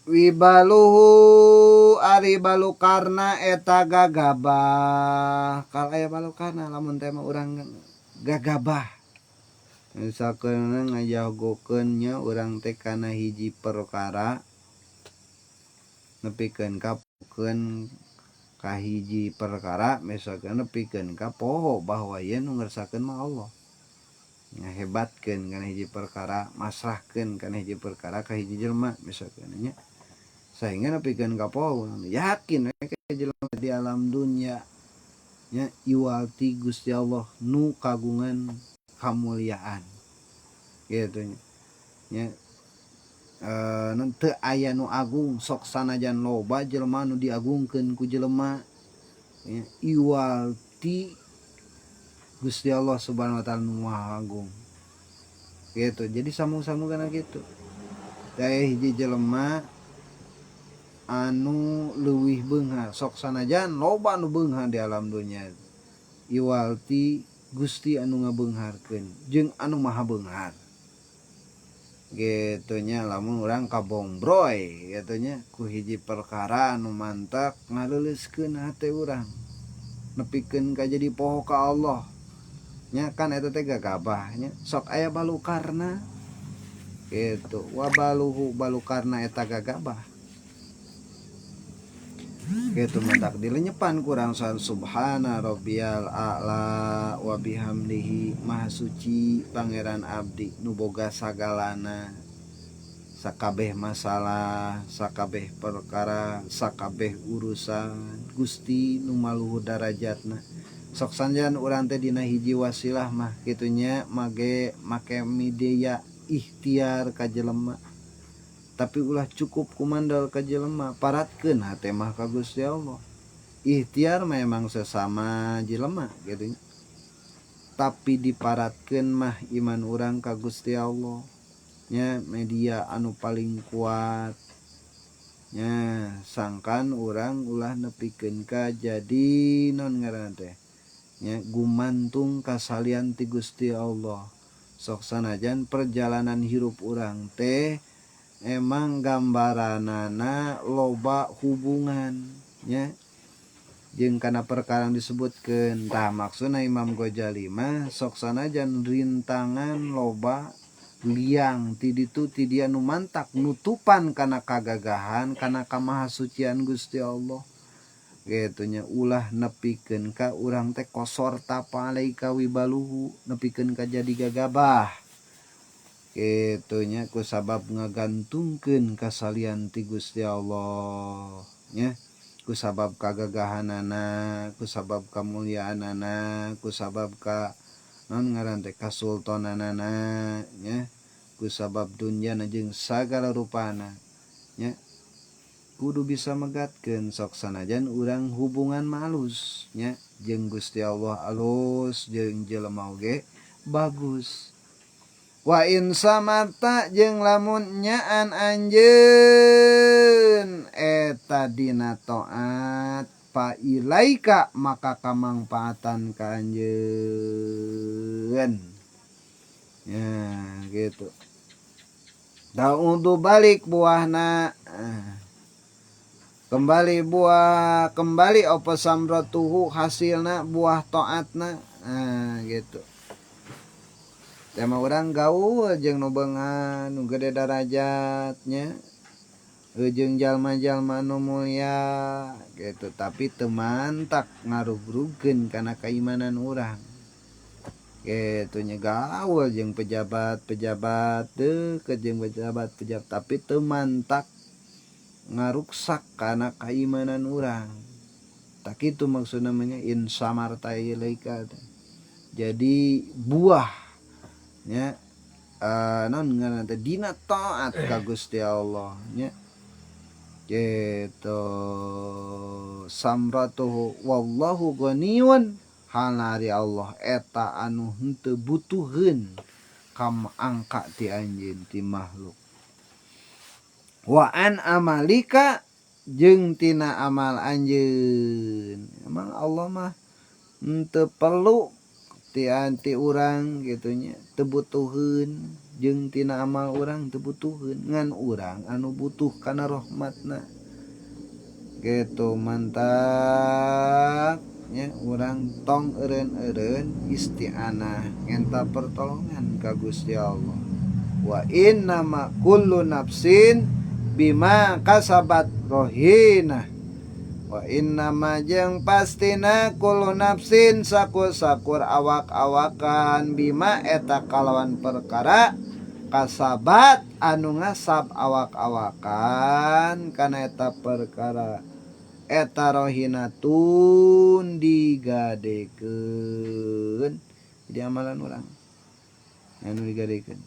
wibaluhu ari balukarna eta gagabah. Kalau aya balukarna lamun teh mah urang gagabah, misalkan ngajagokeun nya urang teh kana hiji perkara, nepikeun ka keun ka hiji perkara, misalkan nepikeun ka poho bahwa ieu nu ngersakeun mah Allah, ngahebatkeun kana hiji perkara, masrahkeun kana hiji perkara ka hiji jelema misalkan nya, sehingga nepikeun ka poho yakin we ka jelema di alam dunya nya iwal ti Gusti Allah nu kagungan kamuliaan gitu nya. Teu aya nu agung, sok sanajan loba jelema nu diagungkeun ku jelema nya, iwal ti Gusti Allah Subhanahu wa taala nu Maha Agung gitu. Jadi sambung-sambung kana kitu. Daya hiji jelema anu leuwih beunghar, sok sanajan loba nu beunghar di alam dunya, iwal ti Gusti anu ngabeungharkeun jeung anu maha beunghar gitu nya. Lamun urang kabongbroy gitu nya ku hiji perkara anu mantak ngaleuleuskeun hate urang, nepikeun ka jadi poho ka Allah nya, kan eta teh gagabah nya, sok aya balukarna gitu. Wabaluhu balukarna eta gagabah gitu. Mentak dilenyepan kurang subhana rabbiyal a'la wa bihamdihi, maha suci pangeran abdi nu boga sagalana. Sakabeh masalah, sakabeh perkara, sakabeh urusan Gusti nu maluhur darajatna. Sok sanajan urang teh dina hiji wasilah mah kitu nya mage make media ikhtiar ka jelema. Tapi ulah cukup kumandal ka jelema, paratkeun hate mah ka Gusti Allah. Ikhtiar mah emang sesama jelema kitu nya. Tapi diparatkeun mah iman urang ka Gusti Allah. Nya media anu paling kuat nya sangkan urang ulah nepikeun ka jadi naon ngaranna teh nya gumantung kasalian ti Gusti Allah. Sok sanajan perjalanan hirup urang teh emang gambaranana loba hubungan nya jeung kana perkara nu disebutkeun. Tah maksudna Imam Ghazali mah sok sanajan rintangan loba liang ti ditu ti dia nu mantak nutupan kana kagagahan kana kamahasucian Gusti Allah kitu nya. Ulah nepikeun ka urang teh kosor tapa alaika wibaluhu nepikeun ka jadi gagabah kitu nya kusabab ngagantungkeun kasalian ti Gusti Allah nya, kusabab kagagahanana, kusabab kamuliaanana, kusabab ka naon ngaran teh kasultananana nya, kusabab dunyana jeung sagala rupana nya. Kudu bisa megatkeun sok sanajan urang hubungan mah alus nya jeung Gusti Allah alus jeung jelema oge bagus. Wa in samarta jeung lamun nyaan anjeun eta dina taat fa ilaika maka kamangpaatan ka anjeun. Ya gitu. Ta'udu balik buahna kembali buah kembali apa samratuhu hasilna buah taatna. Nah gitu. Tema urang gaul jeung nu beungan nu gede darajatnya jeung jalma-jalma nu mulia gitu, tapi teu mantak ngarugrugkeun kana keimanan urang gitu nya. Gaul jeung pejabat-pejabat deukeut jeung pejabat-pejabat tapi teu mantak ngaruksak kana keimanan urang. Tak itu maksud namanya in samarta ilaika. Jadi buah nya naon ngaranna teh dina taat ka Gusti Allah nya gitu. Samratuhu wallahu ghaniyun halari Allah eta anu henteu butuheun kam angka ti anjeun ti makhluk. Wa an amalika jeung tina amal anjeun. Emang Allah mah henteu perlu ti anti urang gitu nya, teu butuheun jeung tina amal urang teu butuheun, ngan urang anu butuh kana rahmatna gitu. Mantap nya urang tong eureun-eureun isti'anah ngenta pertolongan ka Gusti Allah. Wa inna ma kullu nafsin bima kasabat rohinah. Wa inna ma jeung pastina kullu nafsin sakur-sakur awak-awakan bima eta kalawan perkara kasabat anu ngasab awak-awakan kana eta perkara eta rohinatun digadekeun. Jadi amalan urang anu digadekeun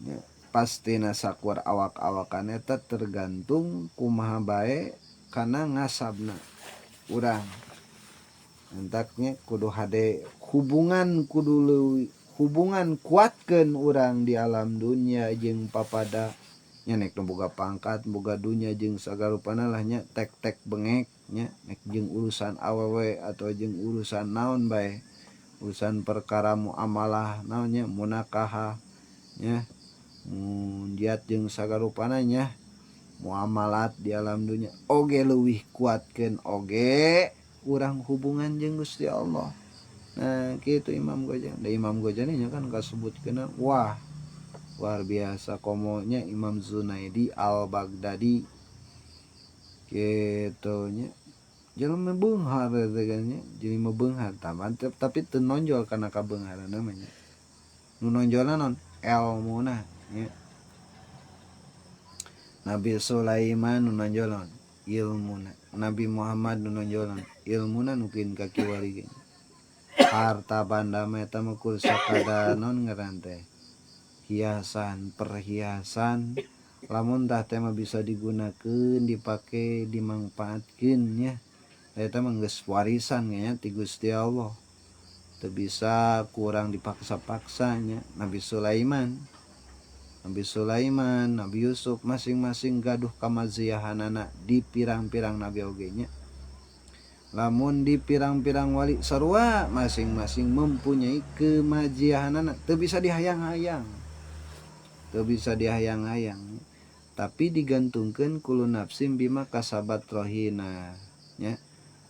ya, pastina sakur awak-awakan eta tergantung kumaha bae kana ngasabna urang. Entaknya kudu hade hubungan, kudu leuwih hubungan kuatkeun urang di alam dunia jeung papada nya, nek nu boga pangkat boga dunya jeung sagarupana lah nya, tek-tek bengek nya, nek jeung urusan awewe atau jeung urusan naon bae, urusan perkara muamalah naon nya, munakahah nya, munjiat jeung sagarupana nya, muamalat di alam dunia oge leuwih kuatkeun oge urang hubungan jeung Gusti Allah. Nah kitu Imam Ghazali. Da Imam Ghazali nya kan kasebutkeun wah luar biasa komonya Imam Zunaidi Al-Baghdadi kitu nya. Jelema beunghar teh kan nya, jelema beunghar tapi teu nonjol kana kabeungharan namanya. Nu nonjolna non elmuna nya. Nabi Sulaiman nu nonjol naon ilmuna, Nabi Muhammad nu nonjol naon ilmuna nu kin ka kiwari ge. Harta banda mah eta mah kur sakadar naon ngaran teh hiasan perhiasan lamun tah teh mah bisa digunakeun dipake dimangpaatkeun nya eta mah geus warisan nya ti Gusti Allah teu bisa ku urang dipaksa-paksa nya. Nabi Sulaiman, Nabi Sulaiman, Nabi Yusuf masing-masing gaduh kamaziahanana di pirang-pirang nabi oge nya. Lamun di pirang-pirang wali sarua masing-masing mempunyai kemaziahanana teu bisa dihayang-hayang, teu bisa dihayang-hayang tapi digantungkeun kullu nafsin bima kasabat rohina nya.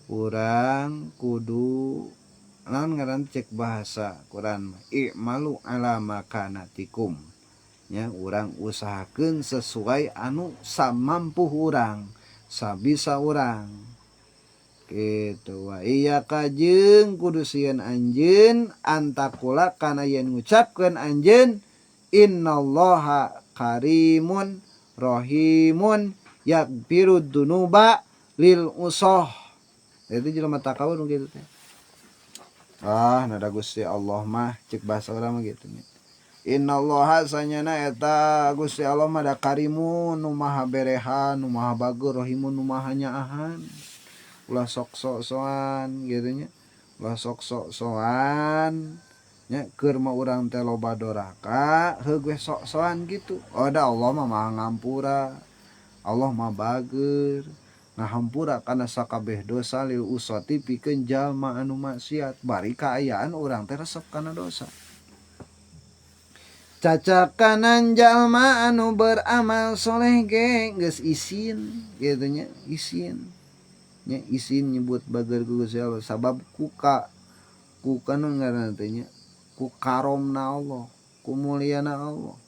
Urang kudu naon ngaran cek bahasa Quran mah i'malu ala makanatikum nya, urang usahakeun sesuai anu samampu urang, sabisa urang kitu. Wa iyyaka jeung kudu sieun anjeun antaqula kana yen ngucapkeun anjeun innallaha karimun rahimun yaghfiru dzunuba lil usoh. Itu jelema takabur kitu teh. Ah, nada Gusti Allah mah cek bahasa urang mah kitu nya. Innallaha sanyana eta Gusti Allah mah da karimun nu maha berehan, nu maha bager, rahimun nu maha nyaahan. Ulah sok sok-sokan kitu nya. Ulah sok sok-sokan nya keur mah urang teh loba doraka heug we sok-sokan kitu. Oh da Allah mah maha ngampura. Allah mah bager ngahampura kana sakabeh dosa lil usati pikeun jalma anu maksiat bari kaayaan urang teh resep kana dosa. Cacakanan jalma anu beramal soleh ge geus isin kitu nya, isin nya, isin nyebut bager ku Gusti Allah sabab ku ka ku kana ngaranna teh nya ku karomna Allah, ku mulyana Allah.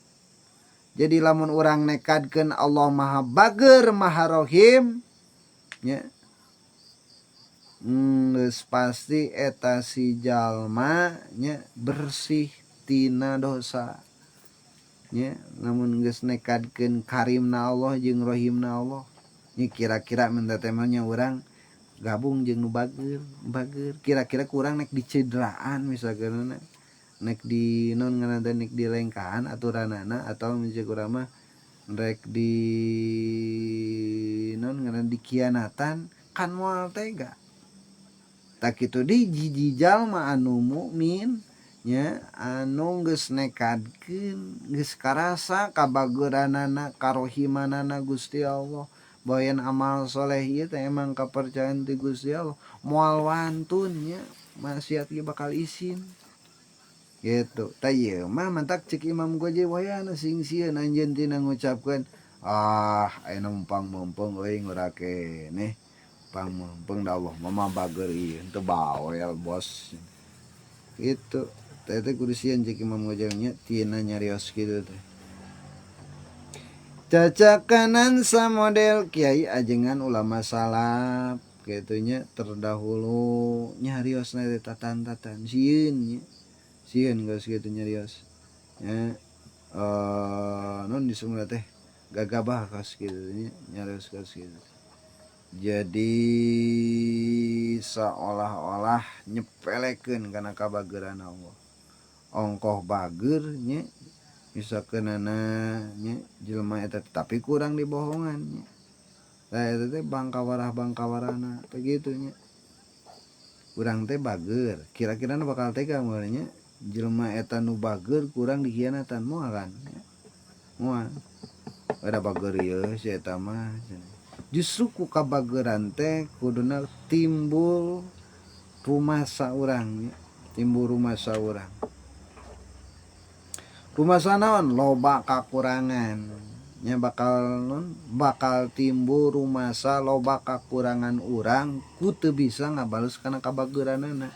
Jadi lamun urang nekadkeun Allah Maha Bager Maha Rohim nya geus pasti eta si jalma nya bersih tina dosa nya. Lamun geus nekadkeun karimna Allah jeung rohimna Allah nya, kira-kira minta teh mah nya urang gabung jeung nu bager bager kira-kira kurang nek dicederaan misalkan nek di non ngaran teh nek dilengkahan aturanana atau misalnya urang mah rek di non ngaran dikhianatan kan moal tega. Tak kitu di hiji jalma anu mukmin nya anu geus nekadkeun geus karasa kabageranana karohimanana Gusti Allah bahwa yen amal soleh ieu teh emang kapercayaan ti Gusti Allah moal wantun nya maksiat ge bakal isin gitu. Tah ieu mah mantak cek Imam Ghazali wayahna sing sieun anjeun tina ngucapkeun ah ayeuna pang meungpeung euy ngora keneh pang meungpeung da Allah mah bager ieu teu bawel bos gitu. Teh teh kudu sieun cek Imam Ghazali nya tina nyarios kitu teh. Cacakanan samodel kiai ajengan ulama salaf kitu nya terdahulu nyariosna teh tatan-tatan sieun nya, sieun geus kitu nyarios nya non disebutna teh gagabah kaos kitu nya nyarios kaos kitu. Jadi seolah-olah nyepelekeun kana kabageran Allah. Ongkoh bager nya misalkeunana nya jelema eta tapi kurang dibohongan nya. Tah eta teh bangkawarah-bangkawarana teh kitu nya. Urang teh bager, kira-kira nu bakal tega moal nya jelema eta nu bager kurang dikhianatan moal kan nya. Moal. Ada bager ieu si eta mah. Justru ku kabageran teh kuduna timbul rumasa urang nya, timbul rumasa urang. Rumasa naon? Loba kakurangan nya bakal non bakal timbul rumasa loba kakurangan urang ku teu bisa ngabales kana kabageranana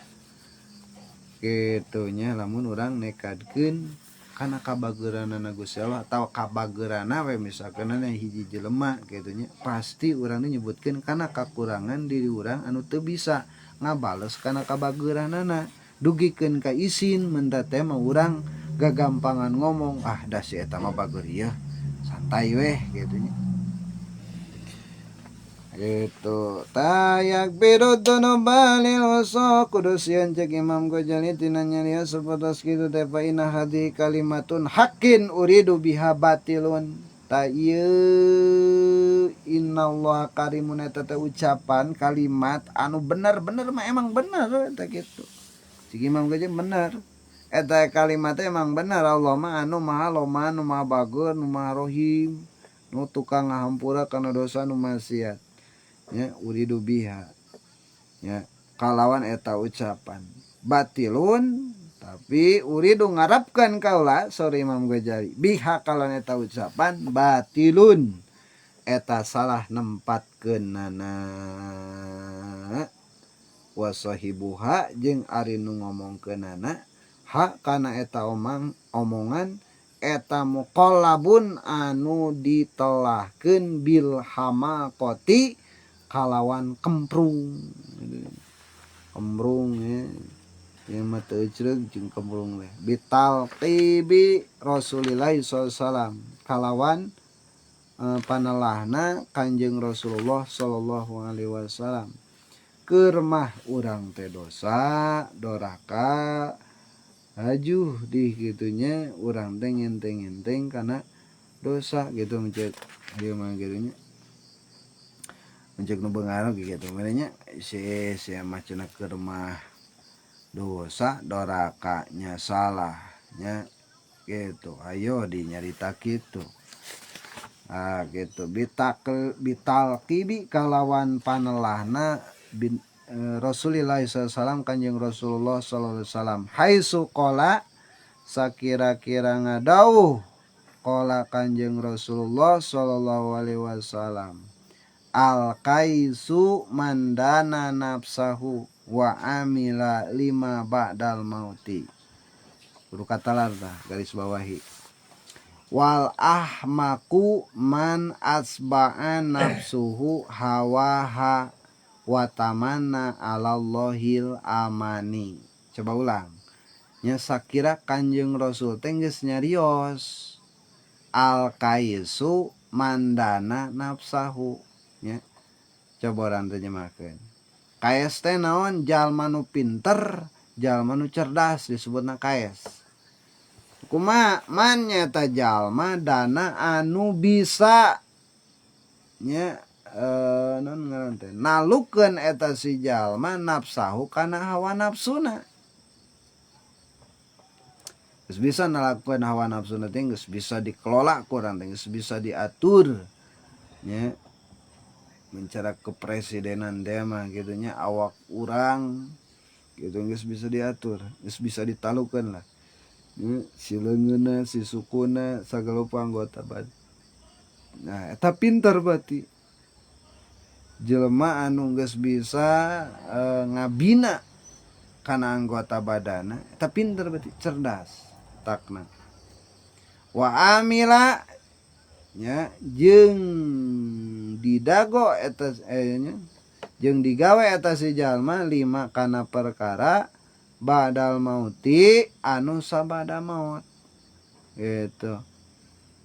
kitu nya. Lamun urang nekadkeun kana kabageranana Gusti Allah atawa kabageranna we misalkeun hiji jelema kitu nya, pasti urang teh nyebutkeun kana kakurangan diri urang anu teu bisa ngabales kana kabageranana dugikeun ka isin menta teh mah urang gagampangan ngomong ah da si eta mah bager ieu santai weh kitu nya. Gitu tayak biru dunuba lil uso kudu sieun cek Imam Ghazali tina nyarios sapertos kitu teh fa inna hadhihi kalimatun haqqin uridu biha batilun. Ta ieu innallaha karimun eta teh ucapan kalimat anu bener-bener mah emang bener eta kitu. Cek Imam Ghazali bener. Eta kalimat teh emang bener Allah mah anu maha loman, nu maha bager, nu maha rohim, nu tukang ngahampura kana dosa nu maksiat. Nya uridu biha nya kalawan eta ucapan batilun tapi uridu ngarapkeun kaula saur Imam Ghazali biha kalawan eta ucapan batilun eta salah nempatkeunana wa sahibuha jeung ari nu ngomongkeunana ha kana eta omang omongan eta muqallabun anu ditelahkeun bil hamaqati kalawan kemprung. Kemprung ya ieu mah teu ecreug jeung kemprung teh bitalqibi Rasulillah sallallahu alaihi wasallam kalawan panelahna Kanjeng Rasulullah sallallahu alaihi wasallam. Keur mah urang teh dosa doraka hajuh di kitunya urang teh ngenteng-ngenteng kana dosa gitu mencet ieu mah kitu nya mencet nu beunghar gitu nya si si mah cenah keur mah dosa doraka nya salah nya gitu ayo di nyarita kitu ah gitu bitakl bitalqibi kalawan panelahna bin Rasulillah sallallahu alaihi wasallam Kanjeng Rasulullah sallallahu alaihi wasallam haitsu qala sakira-kira ngadawuh qala Kanjeng Rasulullah sallallahu alaihi wasallam al kaisu mandana nafsahu wa amila lima ba'dal mauti. Kudu katalar tah garis bawahi. Wal ahmaku man asba'a nafsuhu hawaha wa tamanna 'alallahil amani. Coba ulang. Nya sakira Kanjeng Rasul teh geus nyarios al kaisu mandana nafsahu nya. Coba urang terjemahkeun. Kaes teh naon? Jalma nu pinter, jalma nu cerdas disebutna kaes. Kumaha man nyaeta jalma dana anu bisa nya naon ngaran teh nalukeun eta si jalma nafsahu kana hawa nafsuna. Geus bisa nalakukeun hawa nafsuna teh geus bisa dikelola ku urang teh geus bisa diatur nya. Mencara kepresidenan teh mah kitu nya awak urang kitu geus bisa diatur, geus bisa ditalukeun lah. Si leungeunna, si sukuna, sagala rupa anggota badan. Nah, eta pinter berarti. Jelema anu geus bisa ngabina kana anggota badana, eta pinter berarti, cerdas takna. Wa amila nya jeung didago eta nya jeung digawe eta si jalma lima kana perkara badal mauti anu sabada maut gitu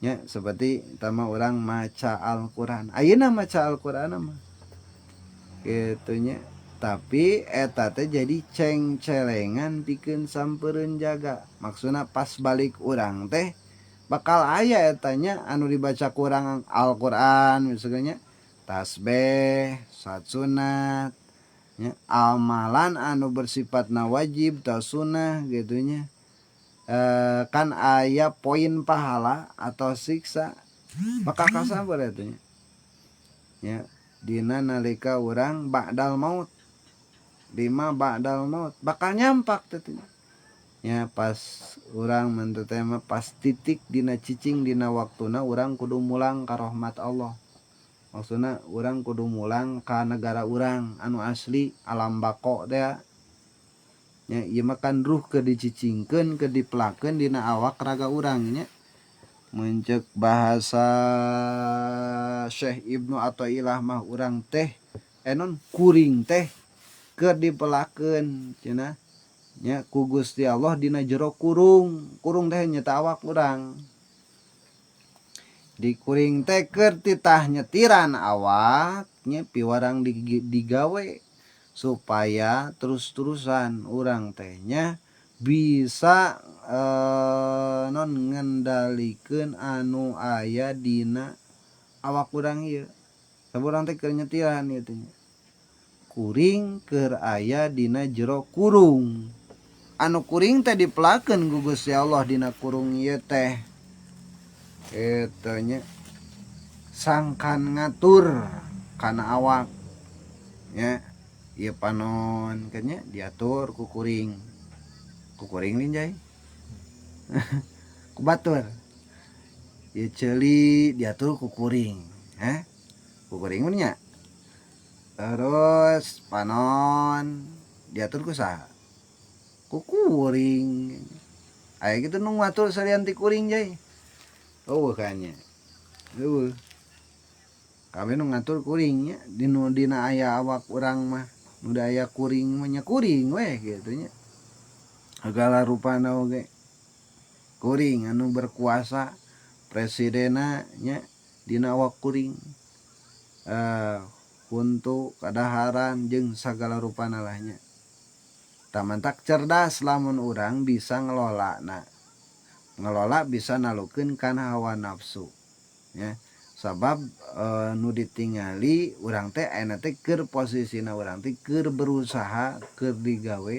nya. Seperti tama urang maca Al-Qur'an ayeuna, maca Al-Qur'an mah kitu nya, tapi eta teh jadi ceng-celengan pikeun sampeureun jaga. Maksudna pas balik urang teh bakal aya eta nya anu dibaca kurang Al-Qur'an misalnya, tasbih, salat sunat nya, amalan anu bersifatna wajib atau sunnah gitu nya. Kan aya poin pahala atau siksa bakal kasabar eta nya. Nya dina nalika urang ba'dal maut, lima ba'dal maut bakal nyampak teh nya. Pas urang teh mah pas titik dina cicing dina waktuna urang kudu mulang ka rahmat Allah, maksudna urang kudu mulang ka negara urang anu asli, alam bako teh nya. Ieu mah kan ruh keur dicicingkeun, keur dipelakeun dina awak raga urang nya. Mun ceuk bahasa Syekh Ibnu Athaillah mah urang teh enon kuring teh keur dipelakeun cenah nya ku Gusti Allah dina jero kurung. Kurung teh nyata awak urang di kuring teh keur titah nyetiran awak. nya piwarang digawe supaya terus-terusan urang teh nya bisa non ngendalikeun anu aya dina awak urang ieu. Sabab urang teh keur nyetiran ieu teh nya. Kuring keur aya dina jero kurung. Anu kuring teh dipelakeun ku Gusti Allah dina kurung ieu teh. Eta nya sangkan ngatur kana awak nya ieu panon kan nya diatur ku kuring. Ku kuring lain jai. Ku batur. Ieu ceuli diatur ku kuring. Heh. Ku kuring mun nya. Terus panon diatur ku saha? Ku kuring. Aya kitu nu ngatur salian ti kuring jai. Eueuh kan nya. Eueuh. Kabeh nu ngatur kuring nya dinu dina aya awak urang mah. Nu da aya kuring mah nya kuring weh kitu nya. Sagala rupana oge kuring anu berkuasa presidenna nya dina awak kuring. Huntu kadaharan jeung sagala rupana lah nya. Tah mantak cerdas lamun urang bisa ngelolana. Ngelola bisa nalukeun kana hawa nafsu nya. Sabab nu ditingali urang teh ayeuna teh keur posisina urang teh keur berusaha keur digawe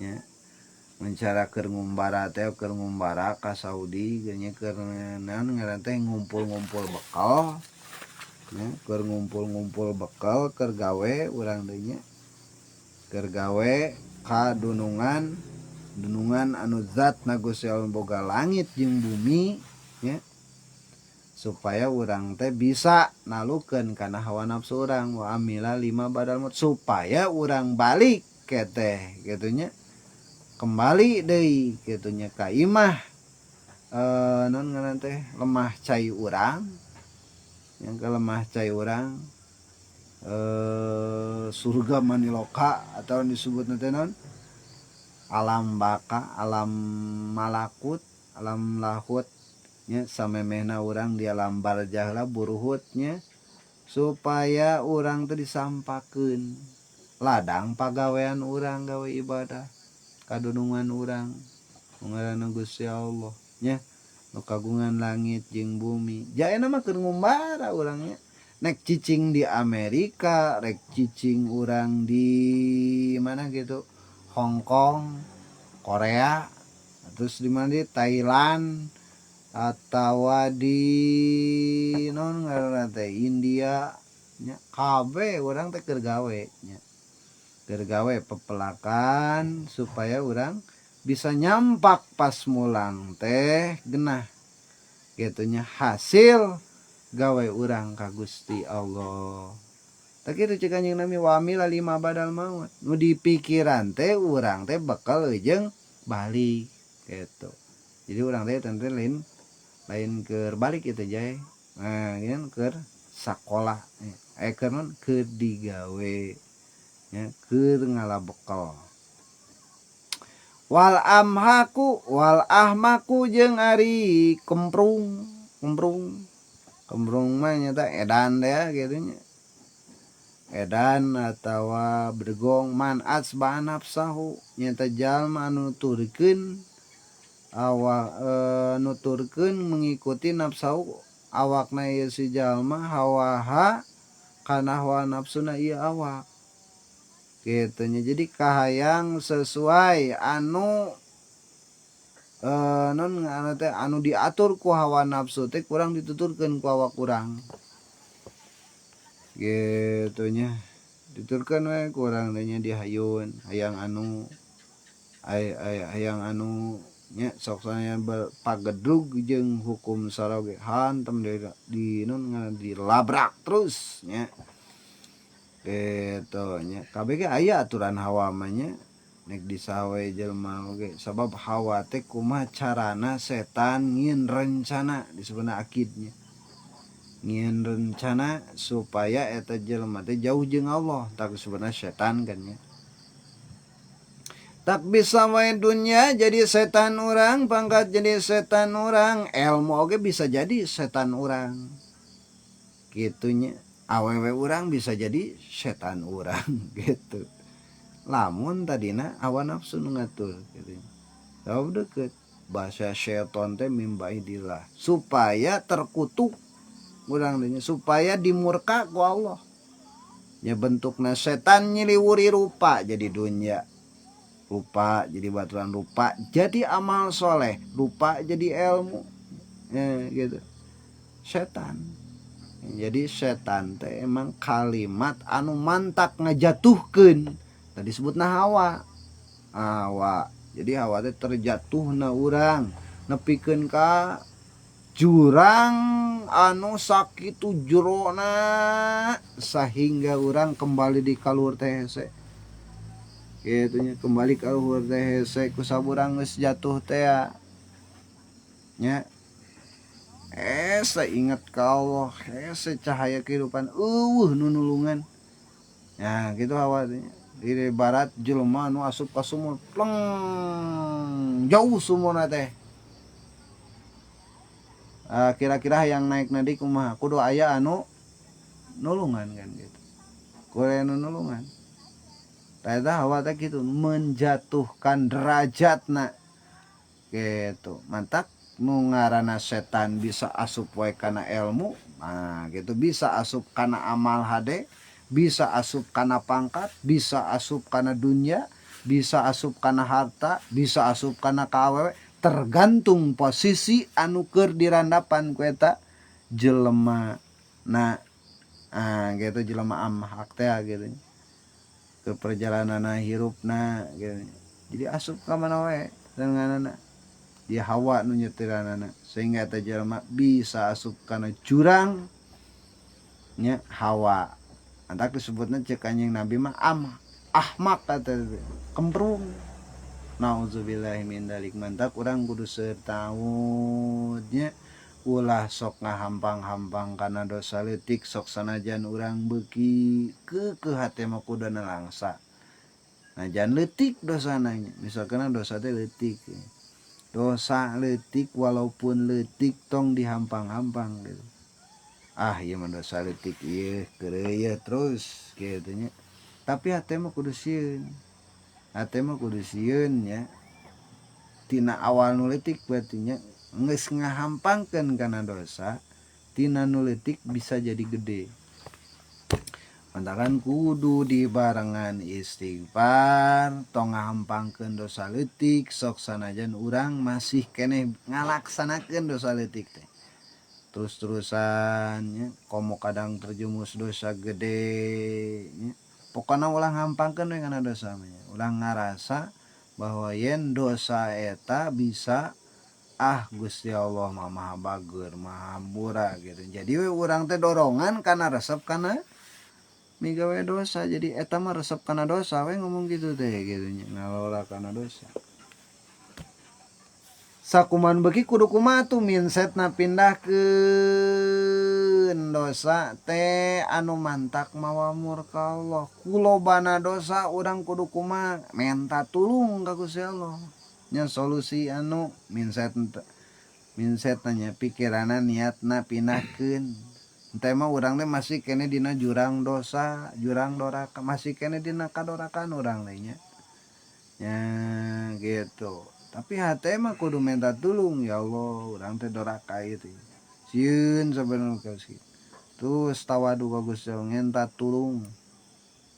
nya. Mun cara keur ngumbara teh keur ngumbara ka Saudi nya keur naon ngaran teh ngumpul-ngumpul bekal nya keur ngumpul-ngumpul bekal keur gawe urang teh nya. Keur gawe ka dunungan, dunungan anu zatna Gusti Allah boga langit jeung bumi nya supaya urang teh bisa nalukeun kana hawa nafsu urang wa amila lima badal maut supaya urang balik ke teh kitu nya kembali deui kitu nya ka imah naon ngaran teh lemah cai urang nya ka lemah cai urang surga maniloka atau disebutna teh naon alam baka alam malakut alam lahut nya samemehna urang di alam barzah lah buruhut nya supaya urang teh disampakeun ladang pagawean urang gawe ibadah kadunungan urang nu ngaranna Gusti Allah nya nu kagungan langit jeung bumi jaena mah keur ngumbara urang nya nek cicing di Amerika rek cicing urang di mana gitu Hong Kong Korea terus di mana di Thailand atawa di naon ngaranna teh India nya kabeh urang teh keur gawe nya keur gawe pepelakan supaya urang bisa nyampak pas mulang teh genah kitu nya hasil gawe urang ka Gusti Allah. Tah kitu cek Kanjeng Nabi wa amila lima badal maut nu dipikiran teh urang teh bekal jeung balik gitu. Jadi urang teh teh lain lain keur balik kitu jai. Nah, ieu keur sakola keur naon keur digawe nya keur ngalabekel. Wal amhaku wal ahmaku jeung ari kemprung kemprung kemprung mah nyata edan teh kitu nya. Edan atawa bregong man atsba nafsahu nyata jalma anu nuturkeun awak nuturkeun mengikuti nafsahu awakna ieu si jalma hawaha kana hawa nafsuna ieu awak kitu nya. Jadi kahayang sesuai anu non anu teh anu diatur ku hawa nafsu teh kurang dituturkeun ku awak urang kitu nya. Dituturkeun we ku urang teh nya dihayun hayang anu hayang anu nya sok sanes pagedrug jeung hukum syara ge hantem di non ngaran dilabrak terus nya kitu nya. Kabeh ge aya aturan hawa mah nya nek disawe jelema oge sabab hawa teh kumaha carana setan ngieun rencana disebutna akidnya ngieun rencana supaya eta jelema teh jauh jeung Allah tak disebutna setan kan nya. Tak bisa wae dunya jadi setan urang, pangkat jadi setan urang, ilmu oge bisa jadi setan urang. Kitu nya. Awewe urang bisa jadi setan urang gitu. Lamun tadina hawa nafsu nu ngatur gitu. Sabab deket bahasa setan teh mimbaidillah supaya terkutuk urang teh supaya dimurka ku Allah. Nya bentukna setan nyiliwuri rupa jadi dunya. Rupa jadi baturan rupa jadi amal soleh, rupa jadi ilmu. Gitu. Setan. Jadi setan teh emang kalimat anu mantak ngajatuhkeun. Tadi sebutna hawa. Hawa. Jadi hawa teh terjatuhna urang nepikeun ka jurang anu sakitu jerona sehingga urang kembali di kaluhur teh hese. Kitu nya kembali ka luhur teh hese ku saburang geus jatuh teh nya. Hese inget ka Allah, hese cahaya kehidupan eueuh nu nulungan. Ya gitu hawa teh. Di barat jelema nu asup ka sumur pleng jauh sumurna teh. Kira-kira yang naik nadi kumaha kudu aya anu nulungan kan gitu. Kudu aya anu nulungan. Tah eta hawa teh kitu menjatuhkan derajatna gitu. Mantak nu ngaranna setan bisa asup wae kana ilmu, nah gitu bisa asup kana amal hade, bisa asup kana pangkat, bisa asup kana dunia, bisa asup kana harta, bisa asup kana ka awewe, tergantung posisi anu keur dirandapan ku eta jelema. Nah, gitu jelema amhak teh gitu. Ke perjalananna hirupna gitu. Jadi asup ka mana wae senenganana. Di hawa nu nyetiranana sehingga eta jelema bisa asup kana jurang nya hawa. Antak disebutna cek Kanjeng Nabi mah ahmak kata kemprung. Nauzubillahi min dzalik. Mantak urang kudu seueur taud nya ulah sok ngahampang-hampang kana dosa leutik sok sanajan urang beuki keukeuh hate mah kudu nalangsa. Najan leutik dosana nya misalkan dosa teh leutik. Dosa leutik walaupun leutik tong dihampang-hampang gitu. Ah ieu mah dosa leutik ieu keureuy terus kitu nya. Tapi hate mah kudu sieun. Hate mah kudu sieun nya. Tina awal nu leutik berarti nya geus ngahampangkeun kana dosa, tina nu leutik bisa jadi gede. Mantakan kudu dibarengan istighfar, tong ngahampangkeun dosa leutik sok sanajan urang masih keneh ngalaksanakeun dosa leutik teh. Terus-terusan nya komo kadang terjumus dosa gede nya. Pokona ulah ngahampangkeun we kana dosa mah nya. Ulah ngarasa bahwa yen dosa eta bisa ah Gusti Allah mah maha bager, maha murah gitu. Jadi we urang teh dorongan kana resep kana migawe dosa. Jadi eta mah resep kana dosa we ngomong gitu teh gitu nya, ngalola kana dosa. Sakuman beuki kudu kumaha tuh mindsetna pindahkeun dosa teh anu mantak mawa murka Allah. Kulobana dosa urang kudu kumaha menta tulung ka Gusti Allah. Nya solusi anu mindset mindsetna nya pikiranna niatna pindahkeun. Teh mah urang teh masih keneh dina jurang dosa, jurang doraka, masih keneh dina kadorakan urang teh nya. Nya gitu. Tapi hate mah kudu minta tulung ya Allah, urang teh doraka ieu teh. Sieun sabenerna ka terus tawadu ka Gusti Allah ngenta tulung.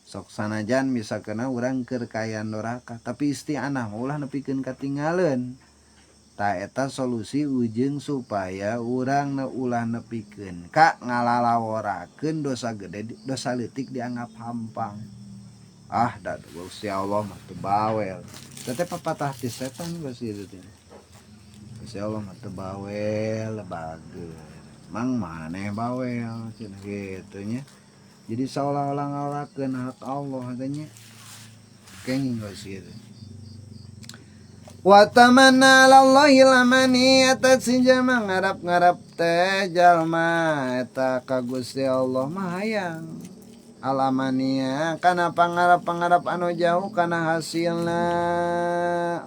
Sok sanajan misalkeun urang keur kaayaan doraka, tapi isti'anah mah ulah nepikeun katinggaleun. Tah eta solusi ujung supaya urang ulah nepikeun ka ngalalaworakeun dosa gede, dosa leutik dianggap hampang. Ah da Gusti Allah mah teu bawel. Teh papatah ti setan geus kitu teh. Gusti Allah mah teu bawel, bager. Mang maneh bawel cenah kitu nya. Jadi seolah-olah ngalakeun hak Allah teh nya. Kenging geus kitu. Wa tamanna 'alallahi lamani eta si jalma ngarap-ngarap teh jalma eta ka Gusti Allah mah hayang. Alamania kana pangarap-pangarap anu jauh kana hasilna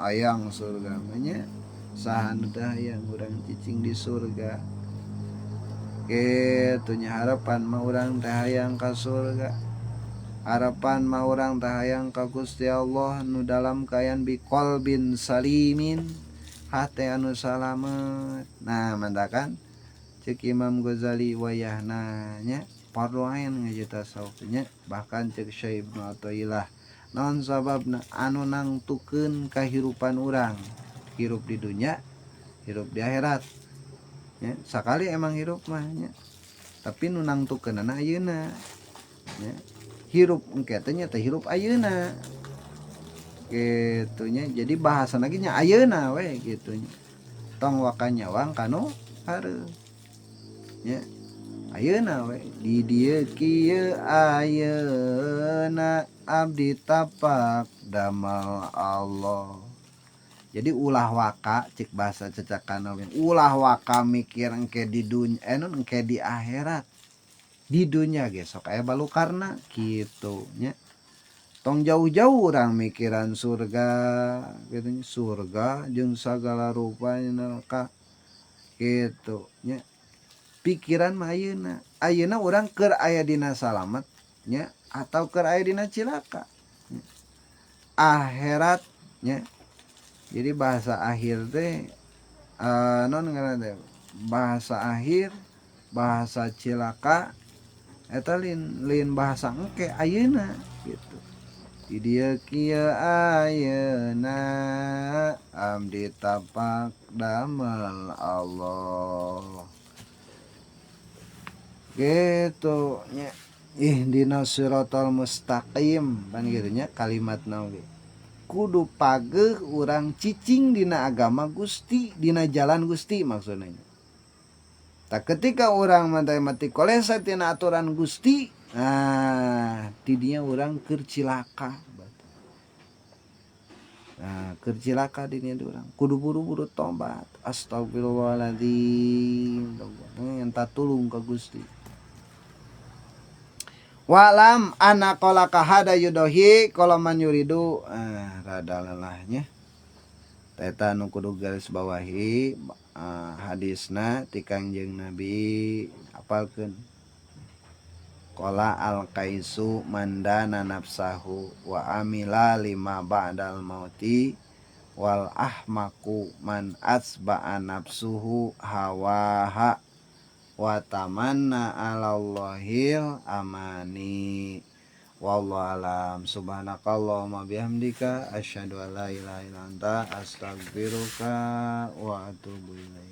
hayang surga mah nya. Saha nu teu hayang urang cicing di surga. Kitu nya harapan mah urang teh hayang ka surga, harapan mah urang teh hayang ka Gusti Allah nu dalam kaayaan biqolbin salimin, hate anu salamet. Nah mantakan cek Imam Ghazali wayahna nya fardu ain ngaji tasawuf nya, bahkan cek Syekh Ibnu Athaillah naon sababna anu nangtukeun kahirupan urang, hirup di dunya, hirup di akhirat nya, sakali emang hirup mah nya, tapi nu nangtukeunana ayeuna nya, hirup engke teh nya teh hirup ayeuna kitu nya. Jadi bahasa lagi nya ayeuna we kitu nya, tong waka nyawang kanu hareup nya, ayeuna we di dieu kieu ayeuna abdi tapak damel Allah. Jadi ulah waka cek bahasa cecakan ulah waka mikir engke di dunya, nun engke di akhirat, di dunya ge sok aya balukarna kitu nya. Tong jauh-jauh urang mikiran surga kitu nya, surga jeung sagala rupanya neraka kitu nya. Pikiran mah ayeuna, ayeuna urang keur aya dina salamet nya atau keur aya dina cilaka nya. Akhirat nya. Jadi bahasa akhir teh non ngaranna teh bahasa akhir, bahasa cilaka eta lain bahasa engke ayeuna gitu. Di dieu kieu ayeuna abdi tapak damel Allah. Gitu nya. Ihdina siratal mustaqim pan kitu nya kalimatna oge. Kudu pageuh urang cicing dina agama Gusti, dina jalan Gusti maksudna. Tak ketika urang mati kolesa tina aturan Gusti, nah tidinya urang keur cilaka. Nah, keur cilaka dinya urang kudu buru-buru tobat. Astagfirullahaladzim. Minta tulung ka Gusti. Walam anna qalaka hada yudohi qala man yuridu. Rada lelahnya. Eta nu kudu garis bawahi hadisna ti Kangjeng Nabi apalkeun. Qala al-kaisu mandana nafsahu wa amila lima ba'dal mauti wal ahmaku man asba'a nafsuhu hawaha wa tamanna 'alallahil amani. Wallahu alam. Subhanakallahumma bihamdika asyhadu an la ilaha illa anta astaghfiruka wa atubu ilaik.